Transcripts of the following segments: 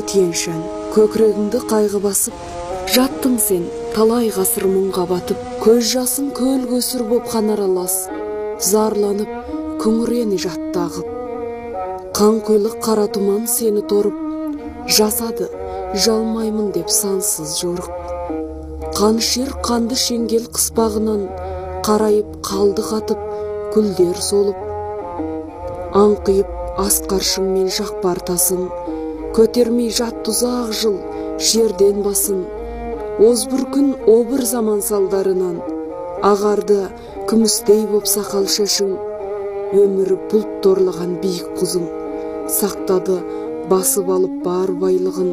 Тиен-Шань, көкірегіңді қайғы басып, жаттың сен талай ғасыр мұңға батып, көз жасың көл көсір боп қан аралас, зарланып күңірене жатты ағып. Қанқұйлы қара тұман сені торып, жасады жалмаймын деп сансыз жорық. Қанішер қанды шеңгел қыспағынан, қарайып қалды қатып, гүлдер солып. Аңқиып асқар шыңмен жақпар тасын, көтермей жатты ұзақ жыл жерден басын. Озбыр күн обыр заман салдарынан, ағарды күмістей боп сақал шашың. Өмірі бұлт торлаған биік құзың, сақтады басып алып бар байлығын.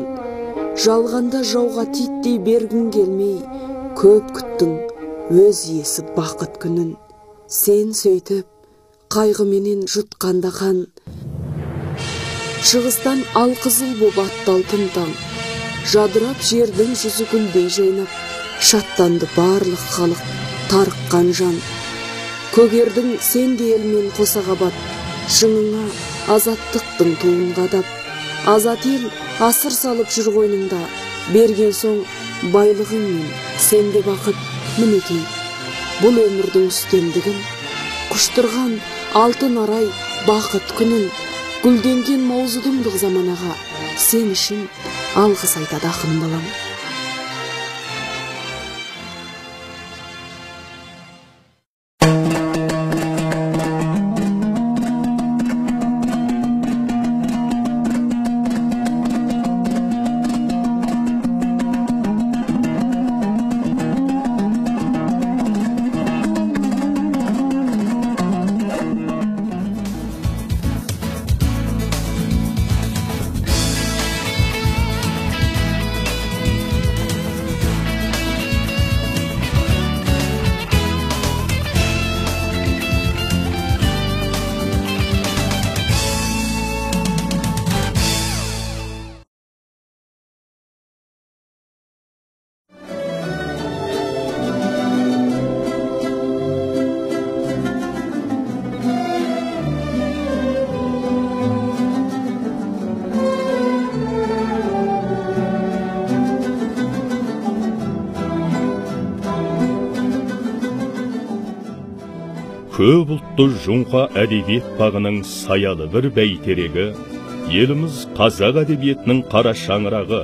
Жалғанда жауға титтей бергің келмей, көп күттің өз иесі бақыт күнін. Сен сөйтіп қайғыменен жұтқанда қан, шығыстан алқызыл боп атты алтын таң. Жадырап жердің жүзі гүлдей жайнап, шаттанды барлық халық тарыққан жан. Көгердің сен де елмен қоса қабат, шыңыңа азаттықтың туын қадап. Азат ел асыр салып жүр қойныңда, берген соң байлығыңмен сен де бақыт. Мінекей, бұл өмірдің үстемдігін құштырған алтын арай бақыт күнін, гүлденген маузудымдық заманаға сен үшін алғыс айтады ақын балам. Көп ұлтты Жұңқа әдебиет бағының саялы бір бәйтерегі, еліміз қазақ әдебиетінің қара шаңырағы,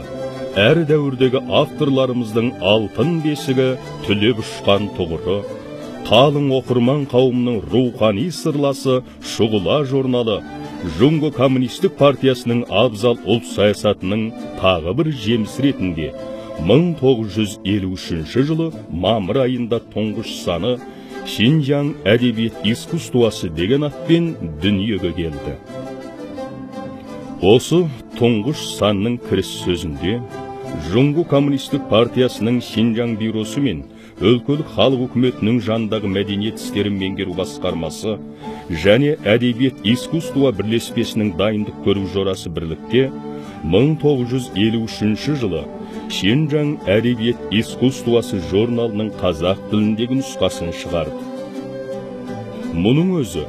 әр дәуірдегі авторларымыздың алтын бесігі түлеп ұшқан тұғыры, қалың оқырман қауымның рухани сырласы Шұғыла журналы, Жұңғы коммунистік партиясының абзал ұлт саясатының тағы бір жемісі ретінде 1953 жылы мамыр айында тұңғыш саны Шинжаң әдебиет искусствосы деген атпен дүниеге келді. Осы тұңғыш санның кіріс сөзінде Жұңғы коммунистік партиясының Шинжаң бюросы мен өлкелік халық үкіметінің жанындағы мәдениет істерін меңгеру басқармасы және әдебиет искусство бірлеспесінің дайындық көру жорасы бірлікте 1953 жылы Шинжаң әдебиет искусствосы журналының қазақ тіліндегі нұсқасын шығарды. Мұның өзі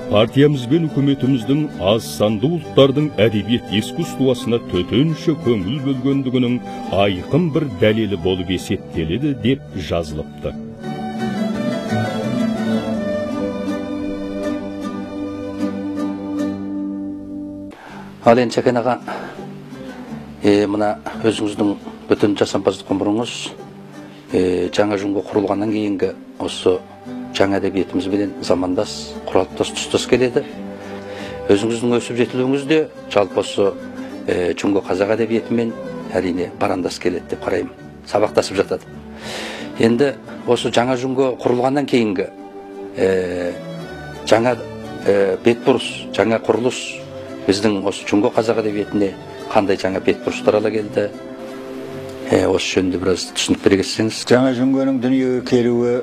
партиямыз бен үкіметіміздің аз санды ұлттардың әдебиет искусствосына төтенше көңіл бөлгендігінің айқын бір дәлелі болып есептеледі деп жазылыпты. Ал енді Шәкен аға, мына өзіңіздің бүтін жасампаздық ғұмырыңыз жаңа Жұңғы құрылғаннан кейінгі осы жаңа әдебиетімізбенен замандас, құралдас, тұстас келеді. Өзіңіздің өсіп жетілуіңіз де жалпы осы Жұңғы қазақ әдебиетімен әрине барандас келеді деп қараймын. Сабақтасып жатады. Енді осы жаңа Жұңғы құрылғаннан кейінгі жаңа бетбұрыс, жаңа құрылыс біздің осы Жұңғы қазақ әдебиетіне қандай жаңа бетбұрыстар ала келді? Осы жөнінде біраз түсінік бере кетсеңіз. Жаңа Жұңғының дүниеге келуі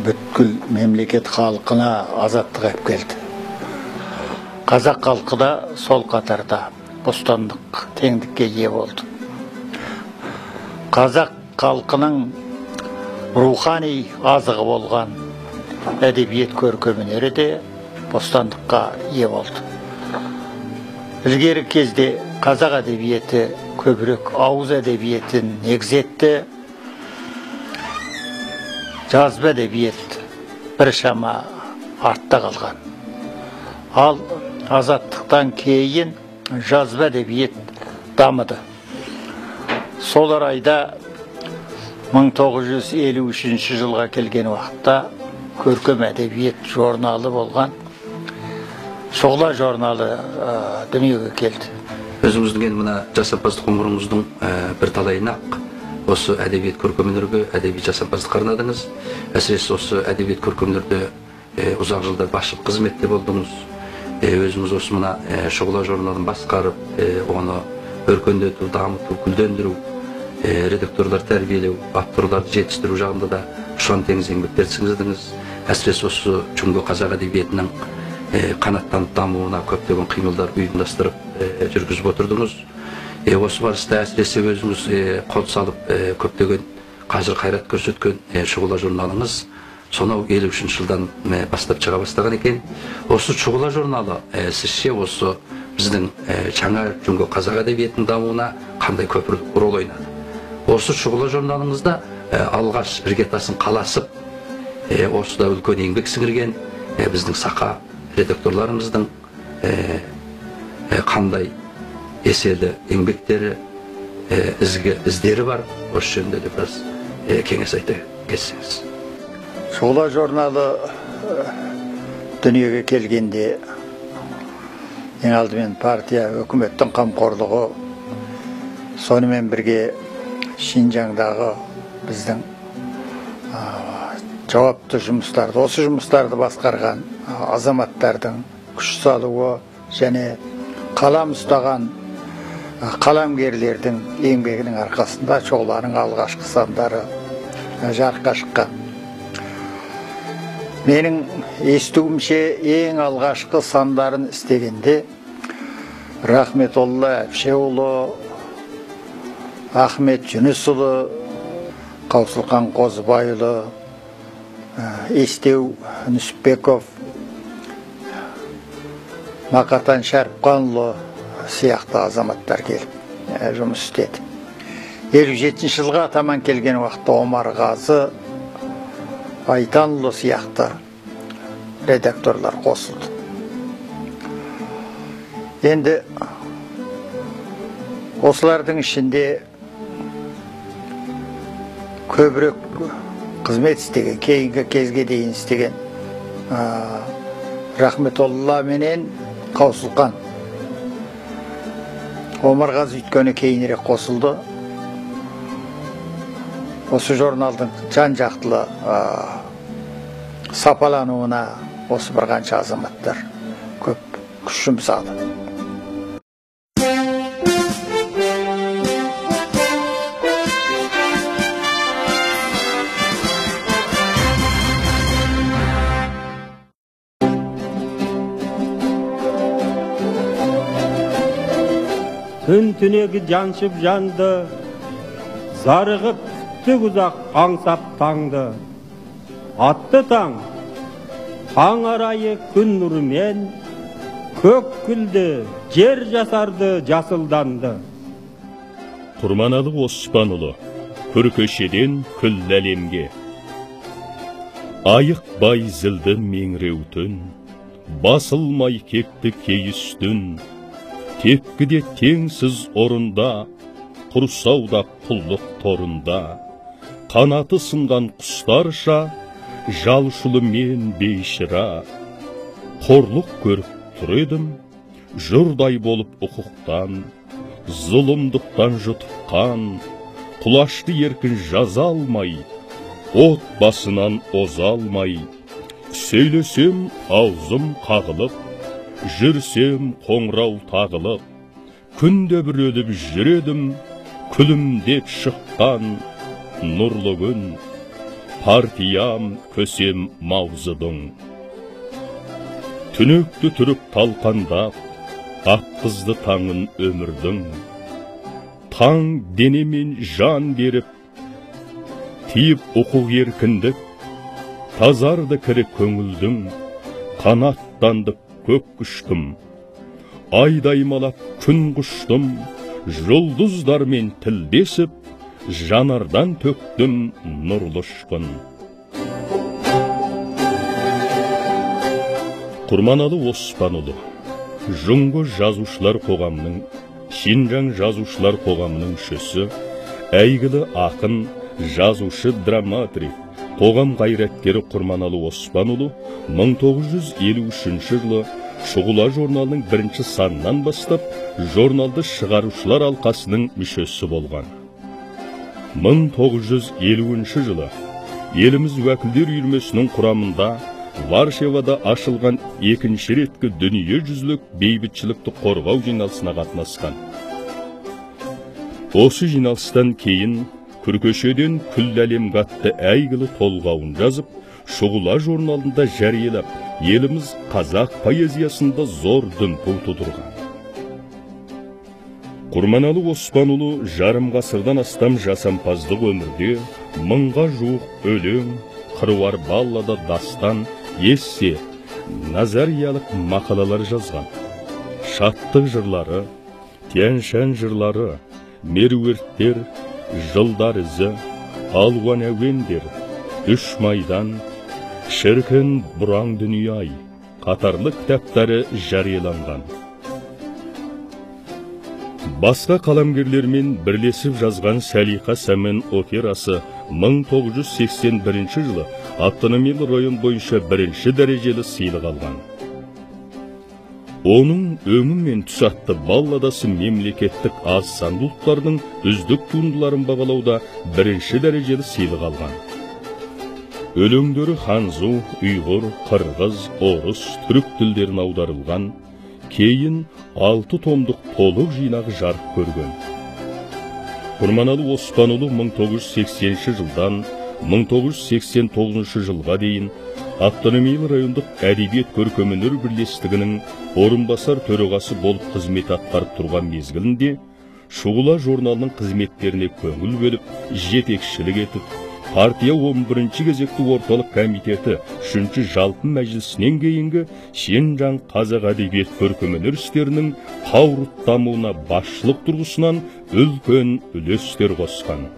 бүткіл мемлекет халқына азаттық әкелді келді. Қазақ халқы да сол қатарда бостандық, теңдікке ие болды. Қазақ халқының рухани азығы болған әдебиет көркемөнері де бостандыққа ие болды. Ілгері кезде қазақ әдебиеті көбірек ауыз әдебиетін негізетті, жазба әдебиет біршама артта қалған. Ал азаттықтан кейін жазба әдебиет дамыды. Сол орайда 1953 жылға келген уақытта көркем әдебиет журналы болған Шұғыла журналы дүниеге келді. Өзіңіздің енді мына жасампаздық ғұмырыңыздың бірталайын ақ осы әдебиет көркемөнерге, әдеби жасампаздыққа арнадыңыз. Әсіресе осы әдебиет көркемөнерде ұзақ жылдар басшылық қызметте болдыңыз. Өзіңіз осы мына Шұғыла журналын басқарып, оны өркендету, дамыту, гүлдендіру, редакторлар тәрбиелеу, авторларды жетістіру жағында да ұшан теңіз еңбектер сіңірдіңіз. Әсіресе осы бүгінгі қазақ әдебиетінің қанаттанып дамуына көптеген қимылдар ұйымдастырып жүргізіп отырдыңыз. Осы барыста әсіресе өзіңіз қол салып көптеген қажыр қайрат көрсеткен Шұғыла журналыңыз сонау 53 жылдан бастап шыға бастаған екен. Осы Шұғыла журналы сізше осы біздің жаңа бүгінгі қазақ әдебиетінің дамуына қандай көпір рөл ойнады? Осы Шұғыла журналыңызда алғаш іргетасын қаласып, осыда үлкен еңбек сіңірген біздің сақа редакторларымыздың қандай еселі еңбектері, ізгі іздері бар, осы жөнінде де біраз кеңес айта кетсеңіз. Шұғыла журналы дүниеге келгенде ең алдымен партия, өкіметтің қамқорлығы, сонымен бірге Шинжаңдағы біздің жауапты жұмыстарды, осы жұмыстарды басқарған азаматтардың күш салуы және қалам ұстаған қаламгерлердің еңбегінің арқасында Шұғыланың алғашқы сандары жарыққа шыққан. Менің естуімше, ең алғашқы сандарын істегенде Рахметолла Әпшеұлы, Ахмет Жүнісұлы, Қаусылқан Қозыбайұлы, Естеу Нүсіпбеков, Мақатан Шәріпқанұлы сияқты азаматтар келіп жұмыс істеді. 57 жылға таман келген уақытта Омарғазы Айтанұлы сияқты редакторлар қосылды. Енді осылардың ішінде көбірек қызмет істеген, кейінгі кезге дейін істеген Рахметолла менен Қаусылқан. Омарғазы өйткені кейінірек қосылды. Осы журналдың жан-жақтылы сапалануына осы бір қанша азаматтар көп күш жұмсады. Түн түнегі жаншып жанды, зарығып күттік ұзақ аңсап таңды. Атты таң, таң арайы күн нұрымен, көк күлді, жер жасарды, жасылданды. Құрманалы Оспанұлы, Күркешеден күллі әлемге. Айықпай зілді меңіреу түн, басылмай кепті кейіс түн, тепкіде теңсіз орында, құрсауда құллық торында, қанаты сынған құстарша, жалшулы мен бейшіра. Қорлық көріп тұр едім, жұрдай болып ұқықтан, зұлымдықтан жұтыққан, құлашты еркін жаза алмай, от басынан оза алмай, сөйлесем аузым қағылып, жүрсем қоңырау тағылып, күнде бір өліп жүредім, күлімдеп шыққан нұрлы күн, партиям көсем Маузыдың. Түнекті түріп талқандап, атқызды таңын өмірдің. Таң денемен жан беріп, тиіп ұқық еркіндік, тазарды кірі көңілдің, қанаттанды көк күштім. Айдай малап күн құштым, Жұлдыздармен тілдесіп, жанардан төктім нұрлы ұшқын. Құрманалы Оспанұлы, Жұңғы жазушылар қоғамының, Шинжаң жазушылар қоғамының мүшесі, әйгілі ақын, жазушы, драматург, қоғам қайраткері Құрманалы Оспанұлы 1953 жылы Шұғыла журналының бірінші санынан бастап журналды шығарушылар алқасының мүшесі болған. 1950 жылы еліміз уәкілдер үйірмесінің құрамында Варшавада ашылған екінші реткі дүниежүзілік бейбітшілікті қорғау жиналысына қатынасқан. Осы жиналыстан кейін Күркешеден күллі әлемге атты әйгілі толғауын жазып, Шұғыла журналында жариялап, еліміз қазақ поэзиясында зор дүмпу тудырған. Құрманалы Оспанұлы жарым ғасырдан астам жасампаздық өмірде мыңға жуық өлең, қыруар баллада, дастан, эссе, назариялық мақалалар жазған. Шаттық жырлары, Тянь-Шань жырлары, меруерттер, жылдар ізі, алуан әуендер, үш майдан, шіркін бұраң дүние-ай қатарлы кітаптары жарияланған. Басқа қаламгерлермен бірлесіп жазған Сәлиқа Сәмен операсы 1981 жылы автономиялы район бойынша бірінші дәрежелі сыйлық алған. Оның өңі мен түс атты балладасы мемлекеттік аз санды ұлттардың үздік туындыларын бағалауда бірінші дәрежелі сыйлық алған. Өлеңдері ханзу, ұйғыр, қырғыз, орыс, түрік тілдеріне аударылған, кейін 6 томдық толық жинағы жарық көрген. Құрманалы Оспанұлы 1980 жылдан 1989 жылға дейін автономиялы райондық әдебиет көркемөнер бірлестігінің орынбасар төрағасы болып қызмет атқарып тұрған мезгілінде Шұғыла журналының қызметтеріне көңіл бөліп, жетекшілік етіп, партия 11-ші кезекті орталық комитеті 3-ші жалпы мәжілісінен кейінгі Шинжаң қазақ әдебиет көркемөнер істерінің қаурыт дамуына басшылық тұрғысынан үлкен үлестер қосқан.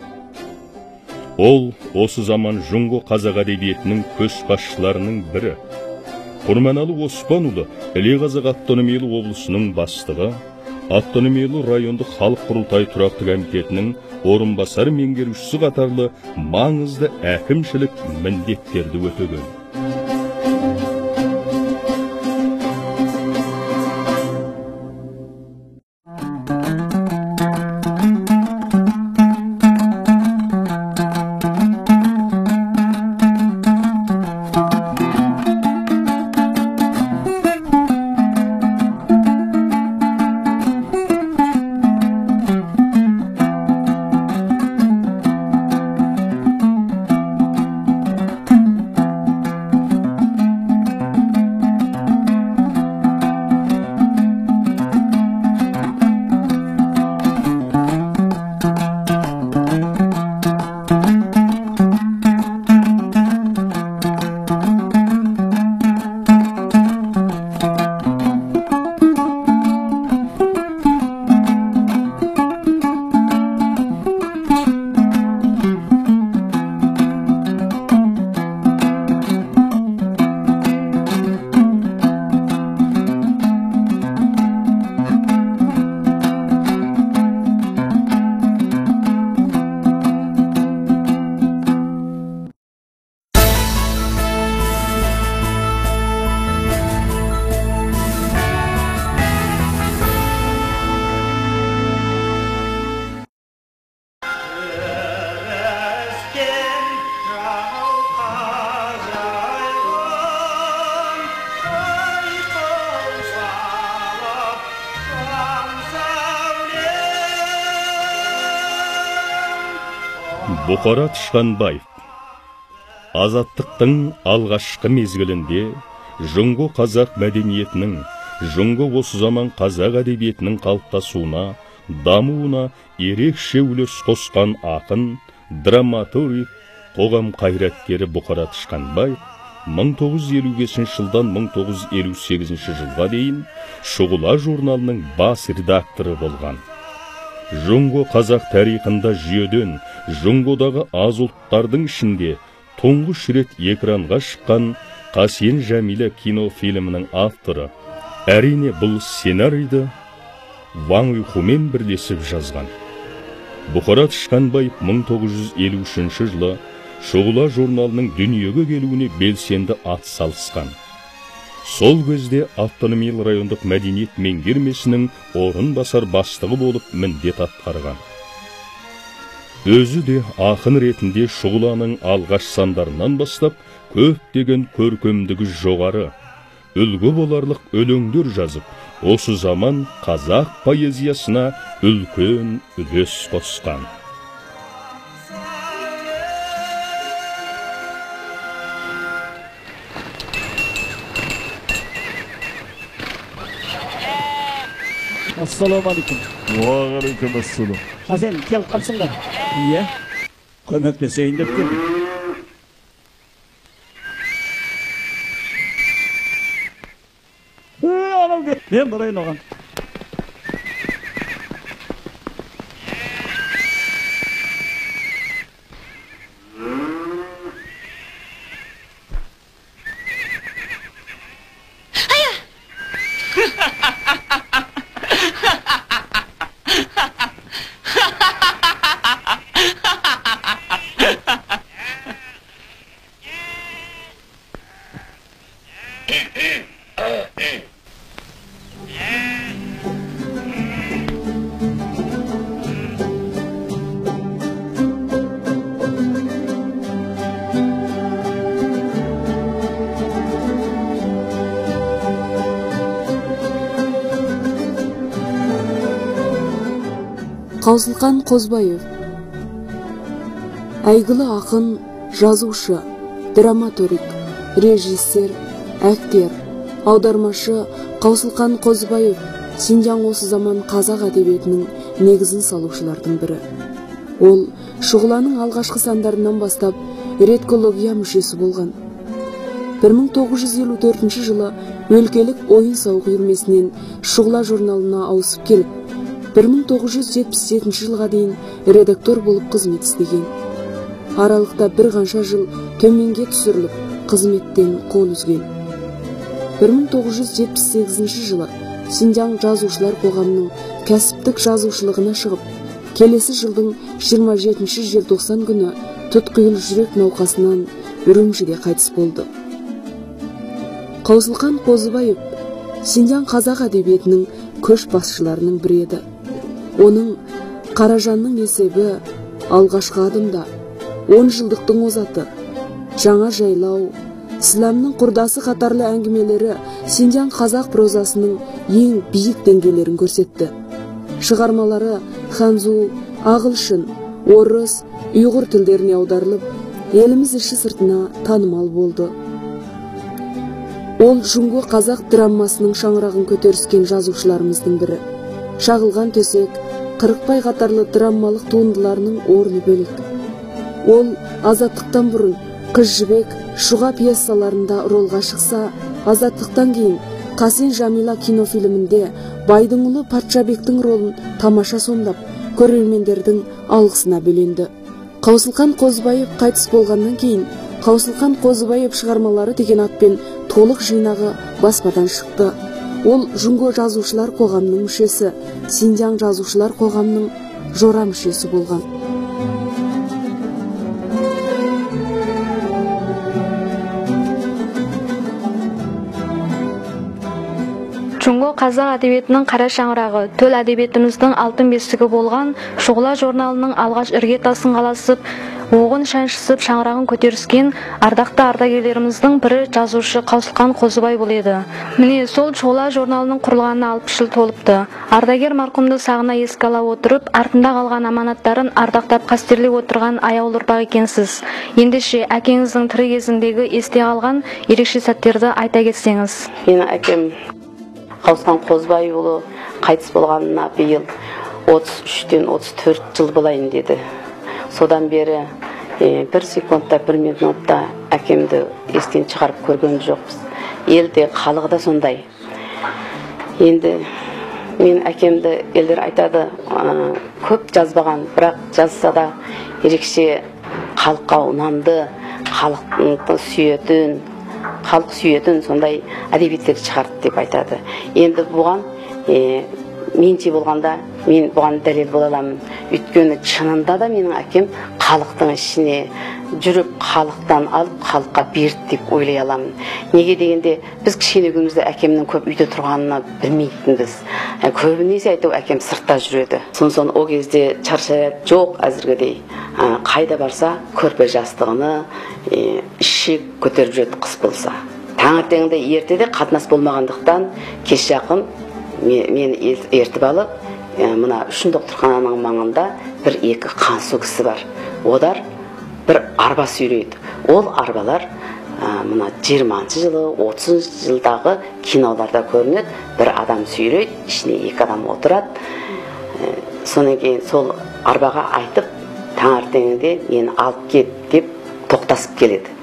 Ол осы заман жұңғы қазақ әдебиетінің көшбасшыларының бірі. Құрманалы Оспанұлы Іле Қазақ автономиялы облысының бастығы, автономиялы райондық халық құрылтайы тұрақты комитетінің орынбасары меңгерушісі қатарлы маңызды әкімшілік міндеттерді өтеген. Бұқара Тышқанбаев азаттықтың алғашқы мезгілінде жұңғы қазақ мәдениетінің, жұңғы осы заман қазақ әдебиетінің қалыптасуына, дамуына ерекше үлес қосқан ақын, драматург, қоғам қайраткері Бұқара Тышқанбаев 1955 жылдан 1958 жылға дейін Шұғыла журналының бас редакторы болған. Жұңго қазақ тарихында жүйеден, Жұңгодағы аз ұлттардың ішінде тұңғыш рет экранға шыққан Қасен Жәмила кинофильмінің авторы. Әрине, бұл сценарийді Ваң Уйхумен бірлесіп жазған. Бұхара Тышқанбаев 1953 жылы Шұғыла журналының дүниеге келуіне белсенді ат салысқан. Сол кезде автономиялы райондық мәдениет меңгермесінің орынбасар бастығы болып міндет атқарған. Өзі де ақын ретінде Шұғыланың алғаш сандарынан бастап көптеген көркемдігі жоғары, үлгі боларлық өлеңдер жазып, осы заман қазақ поэзиясына үлкен үлес қосқан. Ассалаумағалейкум. Уағалейкум ассалам. Хасен, келіп қалыпсың ба? Иә. Көмектесейін деп келдім. Мен барайын оған. Қаусылқан Қозыбаев әйгілі ақын, жазушы, драматург, режиссер, актер, аудармашы Қаусылқан Қозыбаев Синьцзян осы заман қазақ әдебиетінің негізін салушылардың бірі. Ол Шұғыланың алғашқы сандарынан бастап редкология мүшесі болған. 1954 жылы өлкелік ойын-сауық үйірмесінен Шұғыла журналына ауысып келіп, 1977 жылға дейін редактор болып қызмет істеген. Аралықта бір қанша жыл төменге түсіріліп, қызметтен қол үзген. 1978 жылы Синьцзян жазушылар қоғамының кәсіптік жазушылығына шығып, келесі жылдың 27 желтоқсан күні тұтқиыл жүрек науқасынан Үрімжіде қайтыс болды. Қаусылқан Қозыбаев Синьцзян қазақ әдебиетінің көш басшыларының бірі еді. Оның Қаражанның есебі, алғашқы адымда, 10 жылдықтың озаты, жаңа жайлау, Сіләмнің құрдасы қатарлы әңгімелері Синьцзян қазақ прозасының ең биік деңгейлерін көрсетті. Шығармалары ханзу, ағылшын, орыс, ұйғыр тілдеріне аударылып, еліміз іші сыртына танымал болды. Ол Жұңго қазақ драмасының шаңырағын көтеріскен жазушыларымыздың бірі. Шағылған төсек, Қырықбай қатарлы драмалық туындыларының орны бөлек. Ол азаттықтан бұрын Қыз жібек, Шұға пьесаларында ролға шықса, азаттықтан кейін Қасен Жамила кинофильмінде байдың ұлы Патшабектің ролын тамаша сомдап, көрермендердің алғысына бөленді. Қаусылқан Қозыбаев қайтыс болғаннан кейін Қаусылқан Қозыбаев шығармалары деген атпен толық жинағы баспадан шықты. Ол Жұңго жазушылар қоғамының мүшесі, Синьцзян жазушылар қоғамының жора мүшесі болған. Жұңго қазақ әдебиетінің қара шаңырағы, төл әдебиетіміздің алтын бесігі болған Шұғыла журналының алғаш іргетасын қаласып, оғын шаншысып шаңырағын көтеріскен ардақты ардагерлеріміздің бірі жазушы Қаусылқан Қозыбай бұл еді. Міне сол Шұғыла журналының құрылғанына 60 жыл толыпты. Ардагер марқұмды сағына еске ала отырып, артында қалған аманаттарын ардақтап қастерлеп отырған аяулы ұрпақ екенсіз. Ендеше әкеңіздің тірі кезіндегі есте қалған ерекше сәттерді айта кетсеңіз. Менің әкем Қаусылқан Қозыбайұлы қайтыс болғанына биыл 33-тен 34 жыл болайын деді. Содан бері бір секундта, бір минутта әкемді естен шығарып көрген жоқпыз. Елде, халығы да сондай. Енді Мен әкемді елдер айтады, көп жазбаған, бірақ жазса да ерекше халыққа ұнамды, халықты сүйетін, халық сүйетін сондай әдебиеттер шығарды деп айтады. Енді бұған менше болғанда мен бұған дәлел бола аламын. Өйткені шынында да менің әкем халықтың ішіне жүріп, халықтан алып, халыққа берді деп ойлай аламын. Неге дегенде, біз кішкене күнімізде әкемнің көп үйде тұрғанына білмейтінбіз. Көбінесе айту әкем сыртта жүреді. Сосын ол кезде шаршаят жоқ әзіргідей. Қайда барса көрпе жастығыны іші көтеріп жүреді қыс болса. Таңертеңде ертеде қатынас болмағандықтан кеш жақын мені ертіп алып, мына Үшін докторхананың маңында бір-екі қансу кісі бар. Одар бір арба сүйрейді. Ол арбалар мына 20 жылы, 30 жылдағы киноларда көрінеді. Бір адам сүйрейді, ішіне екі адам отырады. Содан кейін сол арбаға айтып, таңертеңінде мені алып кет деп тоқтасып келеді.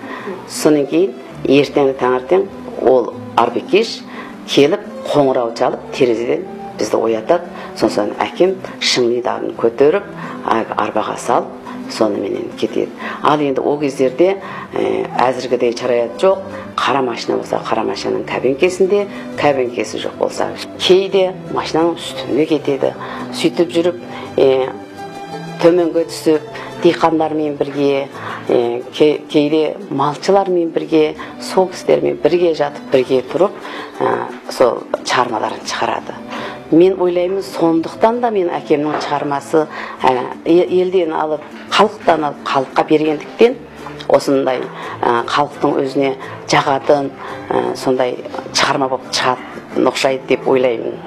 Содан кейін ертеңі таңертең ол арбакеш келіп қоңырау шалып терезеден бізді оятады. Сосын әкем шыңнидарын көтеріп арбаға салып соныменен кетеді. Ал енді ол кездерде әзіргідей шараят жоқ. Қара машина болса қара машинаның кабинкесінде, кабинкесі жоқ болса кейде машинаның үстінде кетеді. Сөйтіп жүріп төменге түсіп диқандармен бірге, кейде малшылармен бірге, сол кісілермен бірге жатып, бірге тұрып, сол шығармаларын шығарады. Мен ойлаймын, сондықтан да мен әкемнің шығармасы елден алып, халықтан алып, халыққа бергендіктен осындай халықтың өзіне жағатын сондай шығарма болып шығатын ұқсайды деп ойлаймын.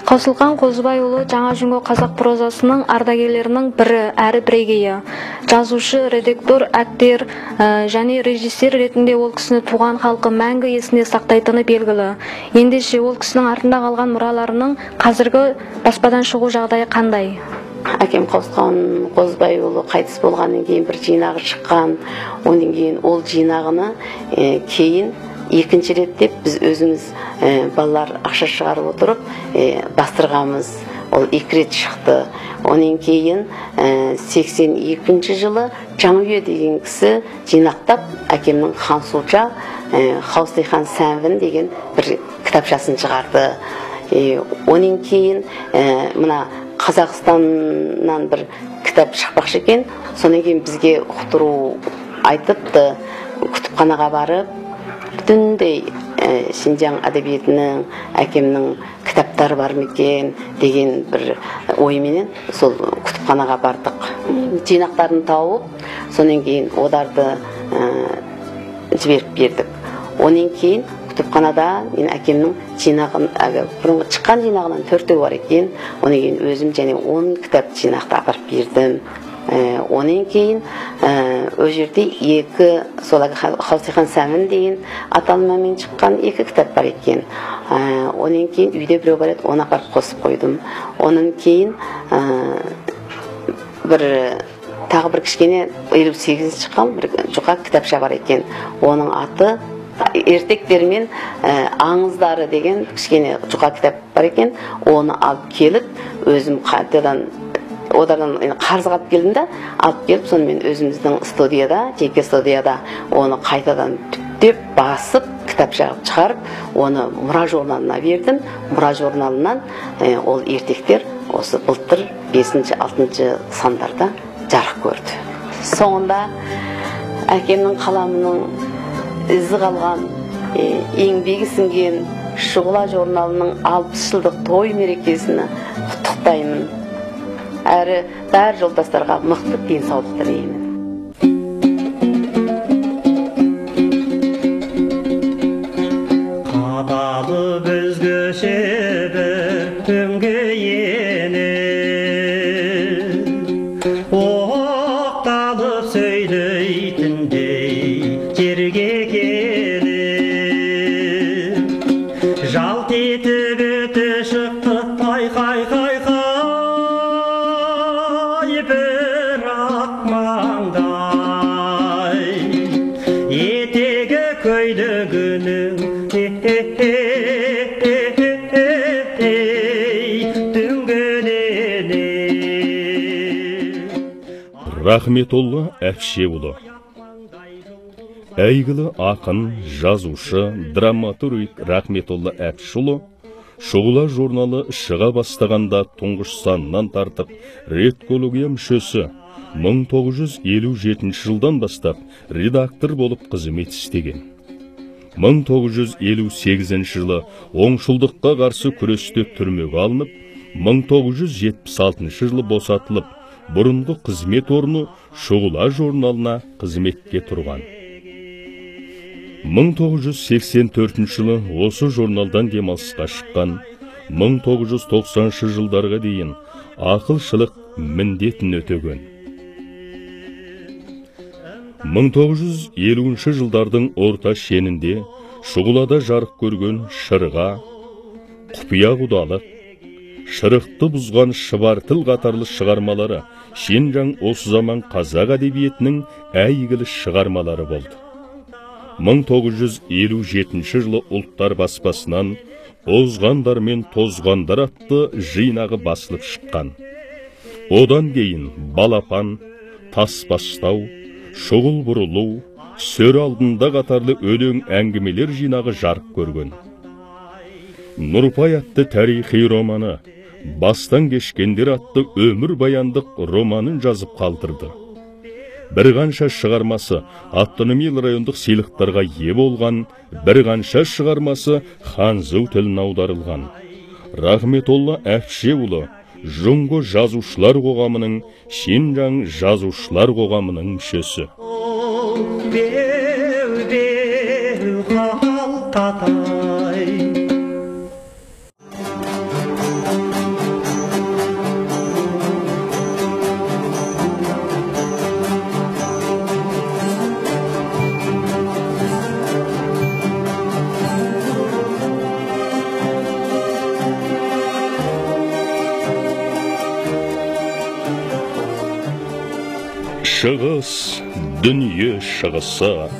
Қосылқан Қозыбайұлы жаңа жүнгі қазақ прозасының ардагерлерінің бірі, әрі бірегейі. Жазушы, редактор, актер және режиссер ретінде ол кісіні туған халқы мәңгі есінде сақтайтыны белгілі. Ендеше ол кісінің артында қалған мұраларының қазіргі баспадан шығу жағдайы қандай? Әкем Қосылқан Қозыбайұлы қайтыс болғаннан кейін бір жинағы шыққан. Одан кейін ол жинағыны кейін екінші рет деп біз өзіміз балалар ақша шығарып отырып бастырғанбыз. Ол екі рет шықты. Онан кейін 82 жылы Жаңүйе деген кісі жинақтап әкемнің Хансуча Хаустихан Сәнвін деген бір кітапшасын шығарды. Онан кейін мына Қазақстаннан бір кітап шықпақшы екен. Сонан кейін бізге ұқтыру айтыпты. Күтіпханаға барып бүтіндей Шинжаң әдебиетінің, әкемнің кітаптары бар ма екен деген бір ойменен сол күтіпханаға бардық. Жинақтарын тауып, сонан кейін оларды жіберіп бердік. Онан кейін күтіпханада мен әкемнің жинағын, бұрынғы шыққан жинағынан 4 бар екен. Онан кейін өзім және 10 кітап жинақты апарып бердім. Онан кейін ол жерде екі сол Хаусихан Сәмін деген аталыммен шыққан екі кітап бар екен. Онан кейін үйде біреу бар еді, оны апарып қосып қойдым. Онан кейін бір тағы бір кішкене 58 шыққан бір жұқа кітапша бар екен. Оның аты ертектер мен аңыздары деген кішкене жұқа кітап бар екен. Оны алып келіп өзім қайтадан одан қарызға алып келдім да, алып келіп сонымен өзіміздің студияда, жеке студияда оны қайтадан түптеп басып кітап жағып шығарып, оны Мұра журналына бердім. Мұра журналынан ол ертектер осы былтыр 5-6 сандарда жарық көрді. Соңында әкемнің қаламының ізі қалған, еңбегі сіңген Шұғыла журналының 60 жылдық той мерекесін құттықтаймын. Әрі бәр жолдастарға мықты денсаулық тілеймін. Қадалып өзгеше бір түнге еніп, оқталып сөйлейтіндей жерге келіп, жалт етіп өте шықты қай қай қай қай бір ақ маңдай, етегі көйлегінің Рахметолла Әпшеұлы. Әйгілі ақын, жазушы, драматург Рахметолла Әпшеұлы Шұғыла журналы шыға бастағанда тұңғыш санынан тартып редколлегия мүшесі, 1957 жылдан бастап редактор болып қызмет істеген. 1958 жылы оңшылдыққа қарсы күресте түрмеге алынып, 1976 жылы босатылып, бұрынғы қызмет орны Шұғыла журналына қызметке тұрған. 1984 жылы осы журналдан демалысқа шыққан, 1990 жылдарға дейін ақылшылық міндетін өтеген. 1950 жылдардың орта шенінде Шұғылада жарық көрген Шырға, Құпия құдалық, Шырықты бұзған шыбар тіл қатарлы шығармалары Шинжаң осы заман қазақ әдебиетінің әйгілі шығармалары болды. 1957 жылы ұлттар баспасынан Озғандар мен тозғандар атты жинағы басылып шыққан. Одан кейін Балапан, Тасбастау, Шұғыл бұрылу, Сөр алдында қатарлы өлең әңгімелер жинағы жарық көрген. Нұрпай атты тарихи романы, Бастан кешкендер атты өмір баяндық романын жазып қалдырды. Бір қанша шығармасы автономиялы райондық сыйлықтарға ие болған, бір қанша шығармасы ханзу тіліне аударылған. Рахметолла Әпшеұлы Жұңғы жазушылар қоғамының, Шинжаң жазушылар қоғамының мүшесі. Беу-беу қалтатай. Шығыс, дүние шығысы,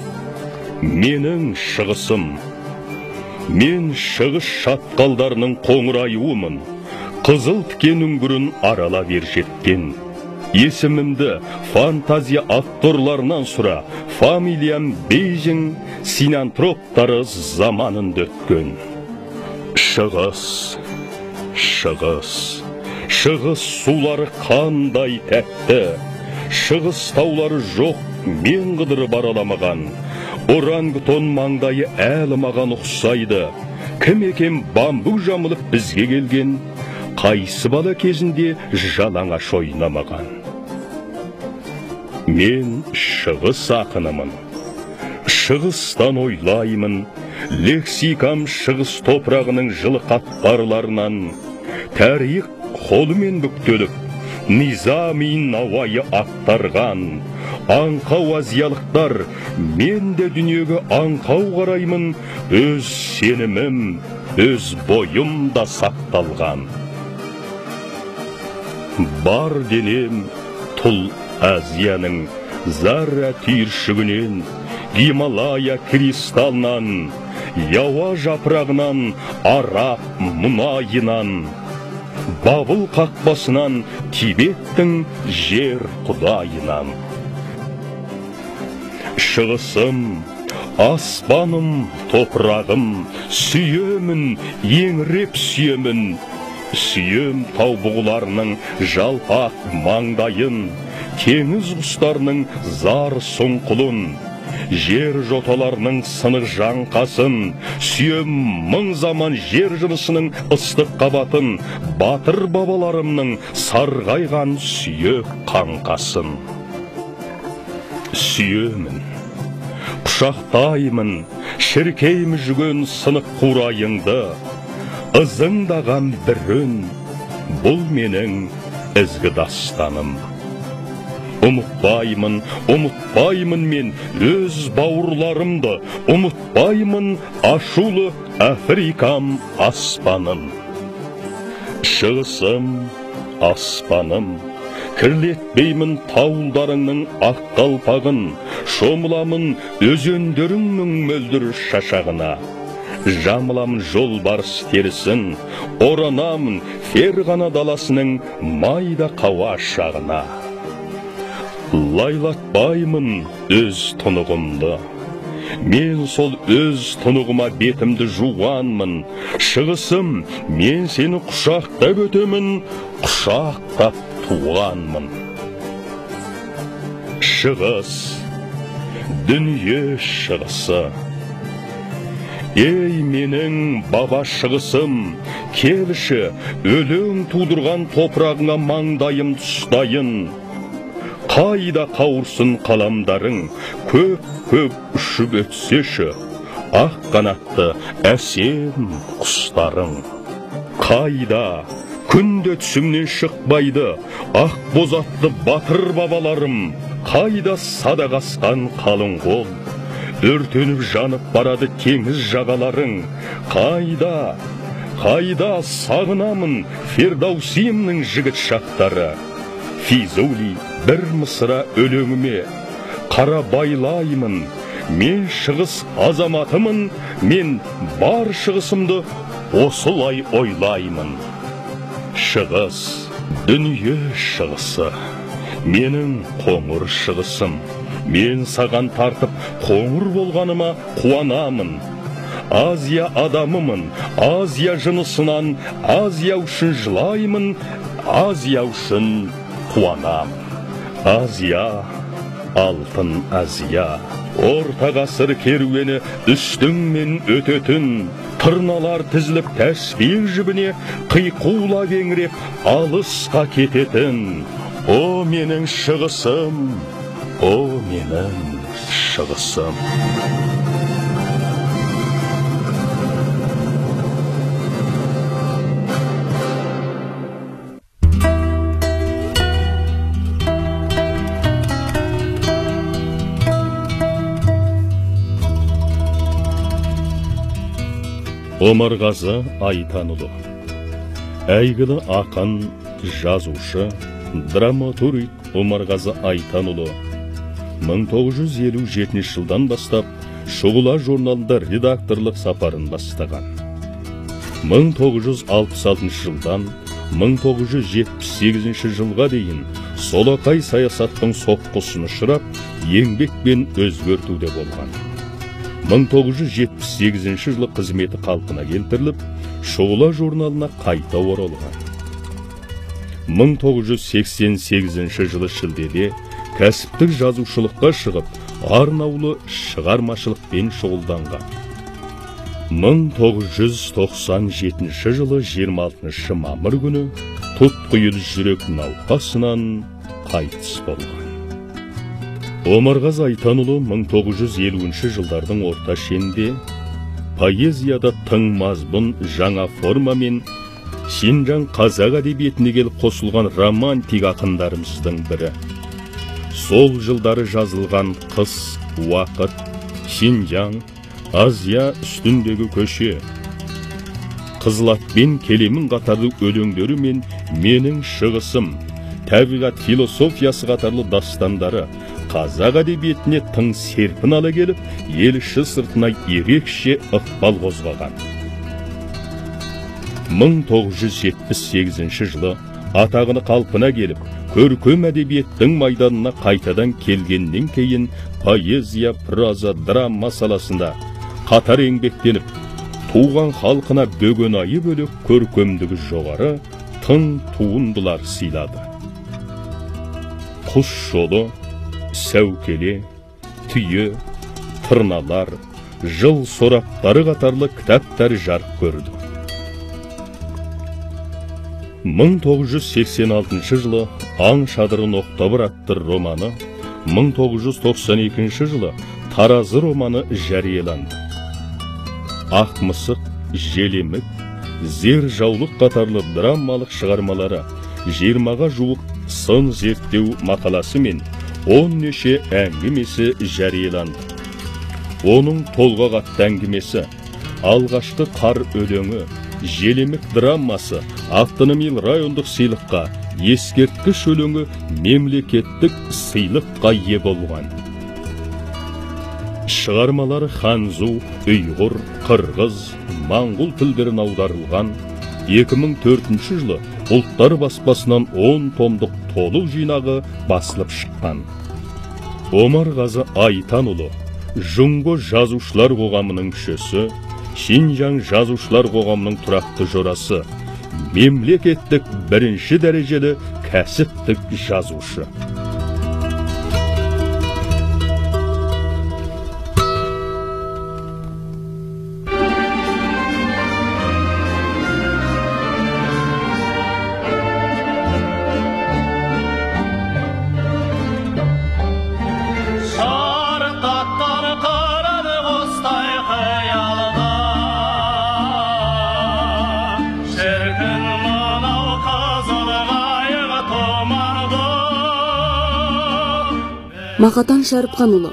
менің шығысым. Мен шығыс шатқалдарының қоңыр аюымын, қызыл тікен үңгірін аралап ержеткен. Есімімді фантазия авторларынан сұра, фамилиям Бейжің синантроптары заманында өткен. Шығыс, шығыс, шығыс сулары қандай тәтті, шығыс таулары жоқ, мен қыдырып араламаған. Орангутон маңдайы әлі маған ұқсайды. Кім екен бамбук жамылып бізге келген, қайсы бала кезінде жалаңаш ойнамаған. Мен шығыс ақынымын, шығыстан ойлаймын, лексикам шығыс топырағының жылы қатпарларынан, тарих қолымен бүктеліп, Низами Науайы ақтарған. Аңқау азиялықтар, мен де дүниеге аңқау қараймын, өз сенімім, өз бойым да сақталған. Бар денем тұл Азияның зарра түйіршігінен, Гималая кристалынан, Ява жапырағынан, Араб мұнайынан, Бабыл қақпасынан, Тибеттің жер құдайынан. Шығысым, аспаным, топырағым, сүйемін, еңіреп сүйемін. Сүйем тау бұғыларының жалпақ маңдайын, теңіз құстарының зар сұңқылын, жер жоталарының сынық жаңқасын, сүйем мың заман жер жынысының ыстық қабатын, батыр бабаларымның сарғайған сүйек қаңқасын. Сүйемін, құшақтаймын, шіркеймін жүген сынық қурайыңды, ызыңдаған бір үн, бұл менің ізгі дастаным. Ұмытпаймын, ұмытпаймын мен өз бауырларымды, ұмытпаймын ашулы Африкам аспанын. Шығысым, аспаным, кірлетпеймін тауларыңның ақ қалпағын, шомыламын өзендеріңнің мөлдір шашағына. Жамыламын жолбарыс терісін, оранамын Ферғана даласының майда қауашағына. Лайлатпаймын өз тұнығымды. Мен сол өз тұнығыма бетімді жуғанмын. Шығысым, мен сені құшақтап өтемін, құшақтап туғанмын. Шығыс, дүние шығысы. Ей, менің баба шығысым, келші, өлең тудырған топырағыңа маңдайым тұстайын. Қайда қауырсын қаламдарың, көп-көп ұшып өтсеші, ақ қанатты әсем құстарың. Қайда, күнде түсімнен шықпайды, ақ бозатты батыр бабаларым, қайда садақ асқан қалың қол, өртеніп жанып барады теңіз жағаларың. Қайда, қайда сағынамын Фердаусимнің жігіт шақтары. Физули бір мысыра өлеңіме қара байлаймын, мен шығыс азаматымын, мен бар шығысымды осылай ойлаймын. Шығыс, дүние шығысы, менің қоңыр шығысым. Мен саған тартып қоңыр болғаныма қуанамын. Азия адамымын, Азия жынысынан, Азия үшін жылаймын, Азия үшін қуанамын. Азия, алтын Азия, орта ғасыр керуені үстіңмен өтетін, тырналар тізіліп тәсбих жібіне қиқулап еңіреп алысқа кететін. О менің шығысым, о менің шығысым. Омарғазы Айтанұлы, әйгілі ақын, жазушы, драматург Омарғазы Айтанұлы 1957 жылдан бастап Шұғыла журналында редакторлық сапарын бастаған. 1966 жылдан 1978 жылға дейін солақай саясаттың соққысын ұшырап, еңбекпен өзгертуде болған. 1978 жылы қызметі қалпына келтіріліп, Шұғыла журналына қайта оралған. 1988 жылы шілдеде кәсіптік жазушылыққа шығып, арнаулы шығармашылықпен шұғылданған. 1997 жылы 26 мамыр күні тұтқиыл жүрек науқасынан қайтыс болған. Омарғазы Айтанұлы 1950 жылдардың орта шенінде поэзияда тың мазмұн жаңа формамен Шинжаң қазақ әдебиетіне келіп қосылған романтик ақындарымыздың бірі. Сол жылдары жазылған Қыс, Уақыт, Шинжаң, Азия үстіндегі көше, Қызыл атпен келемін қатарлы өлеңдері мен Менің шығысым, табиғат философиясы қатарлы дастандары қазақ әдебиетіне тың серпін ала келіп, ел іші сыртына ерекше ықпал қозғаған. 1978 жылы атағыны қалпына келіп, көркем әдебиеттің майданына қайтадан келгеннен кейін поэзия, проза, драма саласында қатар еңбектеніп, туған халқына бөгенайы бөлек көркемдігі жоғары тың туындылар сыйлады. Құс жолы, Сәукеле, Түйе, Тырналар, Жыл сораптары қатарлы кітаптар жарық көрді. 1986 жылы Аң шадыры Октабыр атты романы, 1992 жылы Таразы романы жарияланды. Ақ мысық, Желемік, Зер жаулық қатарлы драмалық шығармалары 20-ға жуық сын зерттеу мақаласы мен 10 неше әңгімесі жарияланды. Оның толғақ атты әңгімесі, Алғашқы қар өлеңі, Желемік драмасы автономил райондық сыйлыққа, ескерткіш өлеңі мемлекеттік сыйлыққа ие болған. Шығармалары ханзу, ұйғыр, қырғыз, моңғол тілдерін аударылған. 2004 жылы Ұлттар баспасынан 10 томдық толық жинағы басылып шыққан. Омарғазы Айтанұлы Жұңго жазушылар қоғамының мүшесі, Шинжаң жазушылар қоғамының тұрақты жорасы, мемлекеттік бірінші дәрежелі кәсіптік жазушы. Мақатан Шәріпханұлы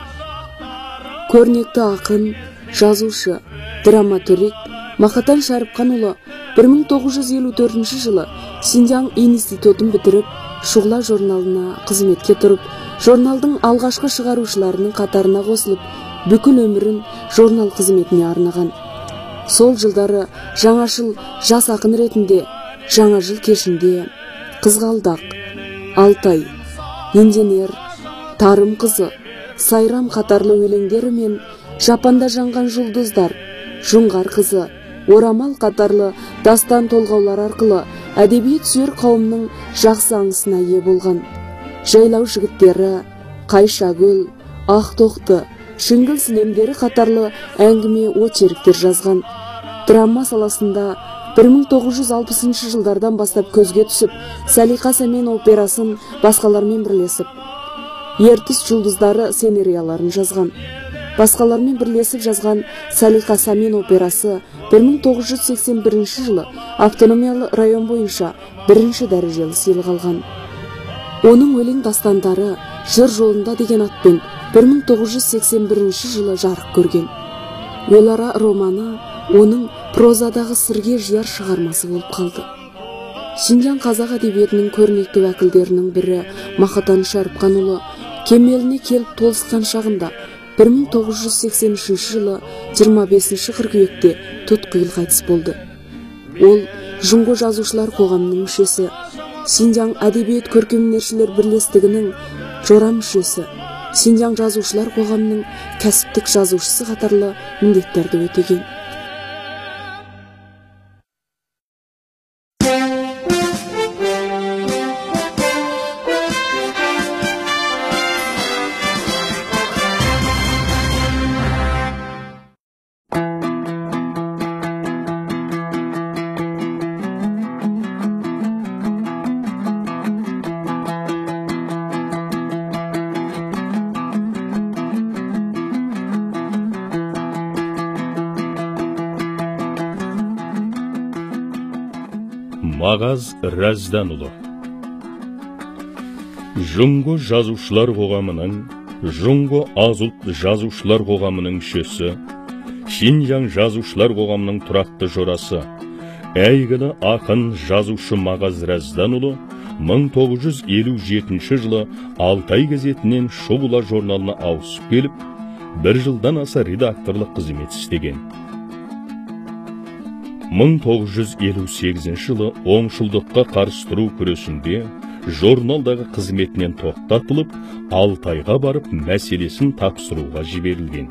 көрнекті ақын, жазушы, драматург Мақатан Шәріпханұлы 1954 жылы Шинжаң институтын бітіріп, Шұғыла журналына қызметке тұрып, журналдың алғашқы шығарушыларының қатарына қосылып, бүкіл өмірін журнал қызметіне арнаған. Сол жылдары жаңашыл жас ақын ретінде Жаңа жыл кешінде Қызғалдақ, Алтай, Инженер, Тарым қызы, Сайрам қатарлы өлеңдері мен Жапанда жанған жұлдыздар, Жоңғар қызы, Орамал қатарлы дастан толғаулар арқылы әдебиет сүйер қауымның жақсы аңысына ие болған. Жайлау жігіттері, Қайшагүл, Ақтоқты, Шіңгіл сілемдері қатарлы әңгіме очерктер жазған. Драма саласында 1960 жылдардан бастап көзге түсіп, Салиқа Сәмен операсын басқалармен бірлесіп, Ертіс жұлдыздары сценарияларын жазған. Басқалармен бірлесіп жазған Салиқа Сәмен операсы 1981 жылы автономиялы район бойынша бірінші дәрежелі сыйлық алған. Оның өлең дастандары Жыр жолында деген атпен 1981 жылы жарық көрген. Өлара романы оның прозадағы сырге жияр шығармасы болып қалды. Шинжаң қазақ әдебиетінің көрнекті уәкілдерінің бірі Мақатан Шәріпханұлы кемеліне келіп толысқан шағында 1983 жылы 25 қыркүйекте тұтқиыл қайтыс болды. Ол Жұңго жазушылар қоғамының мүшесі, Шинжаң әдебиет көркемөнершілер бірлестігінің жора мүшесі, Шинжаң жазушылар қоғамының кәсіптік жазушысы қатарлы міндеттерді өтеген. Мағаз Рәзданұлы Жұңго жазушылар қоғамының, Жұңго аз ұлт жазушылар қоғамының мүшесі, Шинжаң жазушылар қоғамының тұрақты жорасы, әйгілі ақын жазушы Мағаз Рәзданұлы 1957 жылы Алтай газетінен Шұғыла журналына ауысып келіп, бір жылдан аса редакторлық қызмет істеген. 1958 жылы оңшылдыққа қарсы тұру күресінде журналдағы қызметінен тоқтатылып, Алтайға барып мәселесін тапсыруға жіберілген.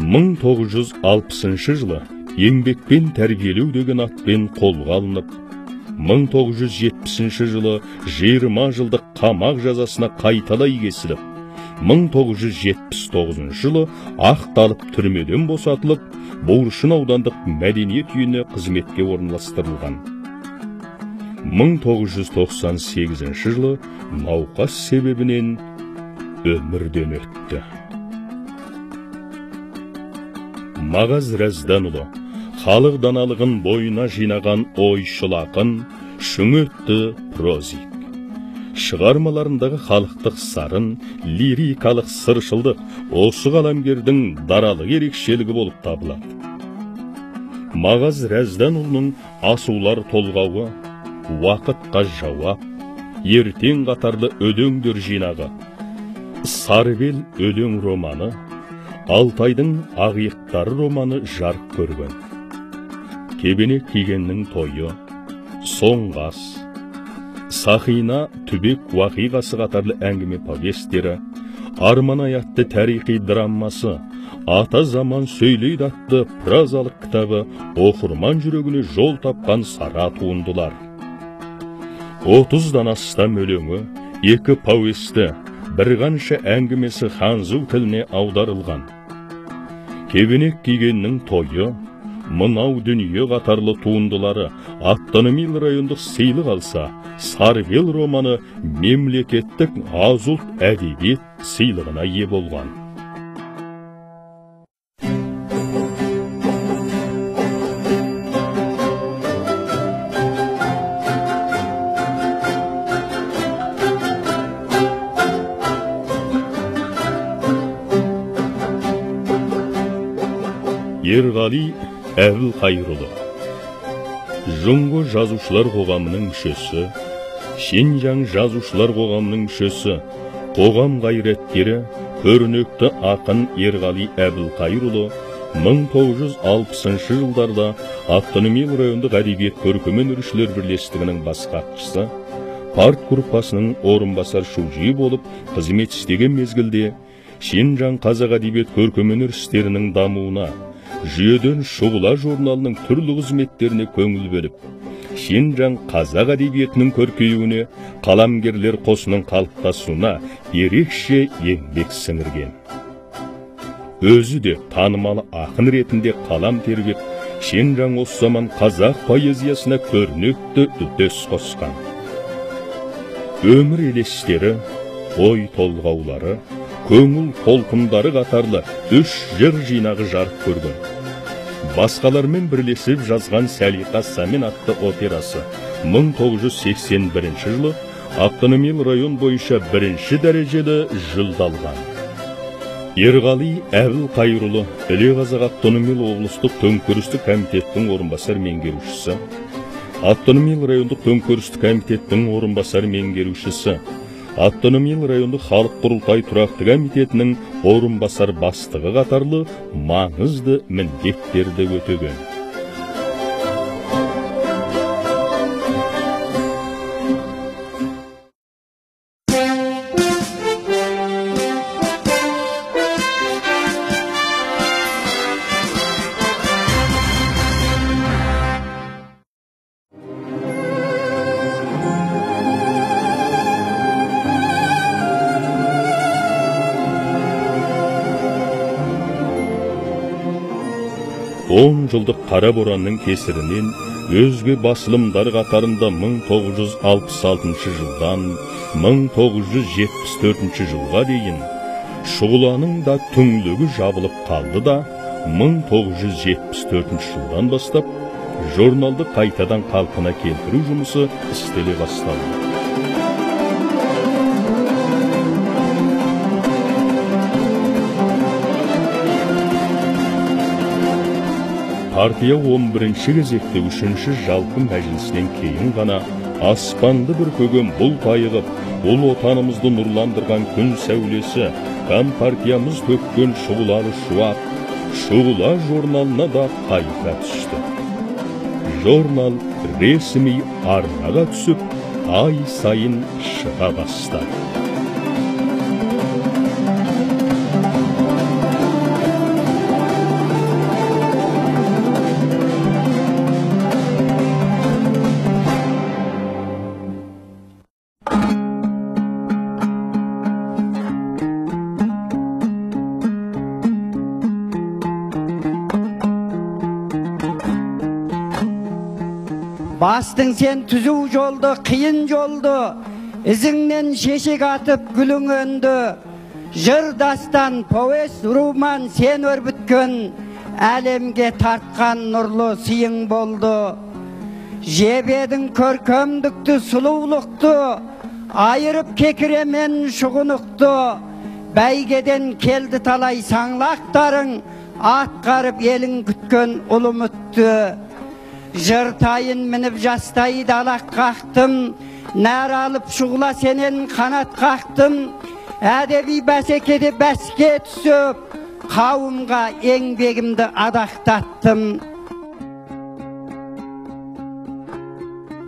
1960 жылы еңбекпен тәрбиелеу деген атпен қолға алынып, 1970 жылы 20 жылдық қамақ жазасына қайталай кесіліп, 1979 жылы ақталып түрмеден босатылып, Буыршын аудандық мәдениет үйіне қызметке орналастырылған. 1998 жылы науқас себебінен өмірден өтті. Мағаз Рәзданұлы халық даналығын бойына жинаған ойшыл ақын, шүңетті прозик. Шығармаларындағы халықтық сарын, лирикалық сыршылдық осы қаламгердің даралық ерекшелігі болып табылады. Мағаз Рәзданұлының асулар толғауы, уақытқа жауап, ертең қатарлы өлеңдер жинағы, Сарыбел өлең романы, Алтайдың ақиықтары романы жарық көрген. Кебенек кигеннің тойы, Соңғы ас, Сақина түбек уақиғасы қатарлы әңгіме повестері, Арманай атты тарихи драмасы, Ата заман сөйлейді атты прозалық кітабы оқырман жүрегіне жол тапқан сара туындылар. 30-дан астам өлеңі, 2 повесті, бірқанша әңгімесі ханзу тіліне аударылған. Кебенек кигеннің тойы, Мынау дүние қатарлы туындылары автономиялы райондық сыйлық алса, Сарбел романы мемлекеттік аз ұлт әдебиет сыйлығына ие болған. Ерғали Әбілқайырұлы, Жоңғы жазушылар қоғамының мүшесі, Шинжаң жазушылар қоғамының мүшесі, қоғам қайраткері, көрнекті ақын Ерғали Әбілқайырұлы 1960 жылдарда автономиялы райондық әдебиет көркемөнершілер бірлестігінің бас хатшысы, партгруппасының орынбасар шужиі болып қызмет істеген мезгілде Шинжаң қазақ әдебиет көркемөнер істерінің дамуына, жүйеден Шұғыла журналының түрлі қызметтеріне көңіл бөліп, Шинжаң қазақ әдебиетінің көркеюіне, қаламгерлер қосының қалыптасуына ерекше еңбек сіңірген. Өзі де танымалы ақын ретінде қалам тербеп, Шинжаң осы заман қазақ поэзиясына көрнекті үлес қосқан. Өмір елестері, ой толғаулары, көңіл толқындары қатарлы 3 жыр жинағы жарық көрген. Басқалармен бірлесіп жазған Сәлиқа Сәмен атты операсы 1981 жылы автономиялы район бойынша бірінші дәрежелі жүлде алған. Ерғали Әбілқайырұлы Іле Қазақ автономиялы облыстық төңкерістік комитеттің орынбасар меңгерушісі, автономиялы райондық төңкерістік комитеттің орынбасар меңгерушісі, автономиялы райондық халық құрылтай тұрақты комитетінің орынбасар бастығы қатарлы маңызды міндеттерді өтеген. Он жылдық қара боранның кесірінен өзге басылымдар қатарында 1966 жылдан 1974 жылға дейін Шұғыланың да түңлігі жабылып қалды да, 1974 жылдан бастап журналды қайтадан қалпына келтіру жұмысы істеле басталды. Партия 11-ші кезекте 3-ші жалпы мәжілісінен кейін ғана аспанды бүркеген бұлт айығып, ұлы отанымызды нұрландырған күн сәулесі, компартиямыз төккен шұғылалы шуақ, Шұғыла журналына да қайта түсті. Журнал ресми арнаға түсіп, ай сайын шыға бастады. Бастың сен түзу жолды, қиын жолды, ізіңнен шешек атып гүлің өнді. Жыр дастан, повесть, роман сен өрбіткен, әлемге тартқан нұрлы сыйың болды. Жебедің көркемдікті, сұлулықты, айырып кекіремен шұғынықты. Бәйгеден келді талай саңлақтарың, атқарып елің күткен ұлы үмітті. Жыртайын мініп жастай далақ қақтым, нәр алып шұғыла сенен қанат қақтым. Әдеби бәсекеде бәске түсіп, қауымға еңбегімді адақтаттым.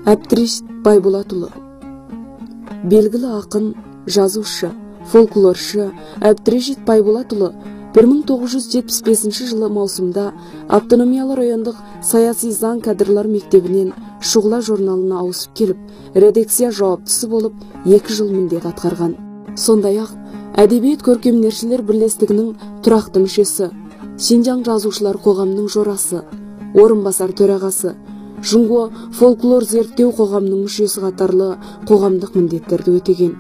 Әбдірешит Байболатұлы. Белгілі ақын, жазушы, фольклоршы Әбдірешит Байболатұлы 1975 жылы маусымда автономиялы райондық саяси заң кадрлар мектебінен Шұғыла журналына ауысып келіп, редакция жауаптысы болып 2 жыл міндет атқарған. Сондай-ақ, әдебиет көркемөнершілер бірлестігінің тұрақты мүшесі, Шинжаң жазушылар қоғамының жорасы, орынбасар төрағасы, Жұңго фольклор зерттеу қоғамының мүшесі қатарлы қоғамдық міндеттерді өтеген.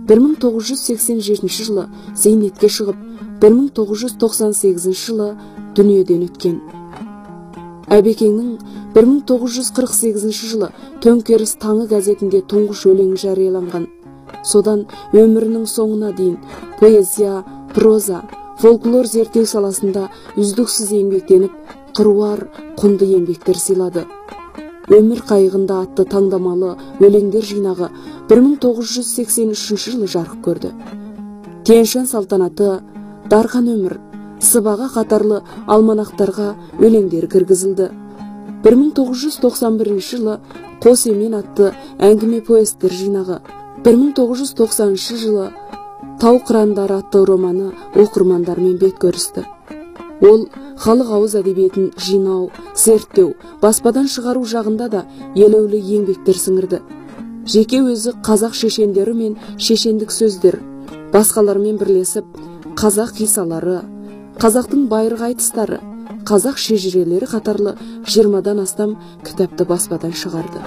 1987 жылы зейнетке шығып, 1998 жылы дүниеден өткен. Әбекеңнің 1948 жылы Төңкеріс таңы газетінде тұңғыш өлеңі жарияланған. Содан өмірінің соңына дейін поэзия, проза, фольклор зерттеу саласында үздіксіз еңбектеніп, қыруар құнды еңбектер сыйлады. Өмір қайығында атты таңдамалы өлеңдер жинағы 1983 жылы жарық көрді. Тянь-Шань салтанаты, Дархан өмір, Сыбаға қатарлы алманақтарға өлеңдер кіргізілді. 1991 жылы Қос емен атты әңгіме повестер жинағы, 1990 жылы Тау қырандары атты романы оқырмандармен бет көрісті. Ол халық ауыз әдебиетін жинау, зерттеу, баспадан шығару жағында да елеулі еңбектер сіңірді. Жеке өзі қазақ шешендері мен шешендік сөздер, басқалармен бірлесіп, қазақ қиссалары, қазақтың байырғы айтыстары, қазақ шежірелері қатарлы 20-дан астам кітапты баспадан шығарды.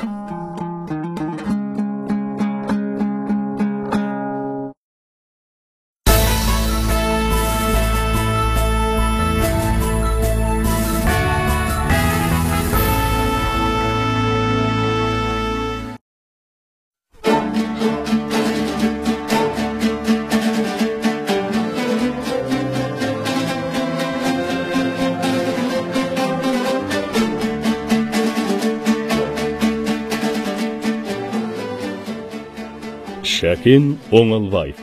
Шәкен Оңалбаев.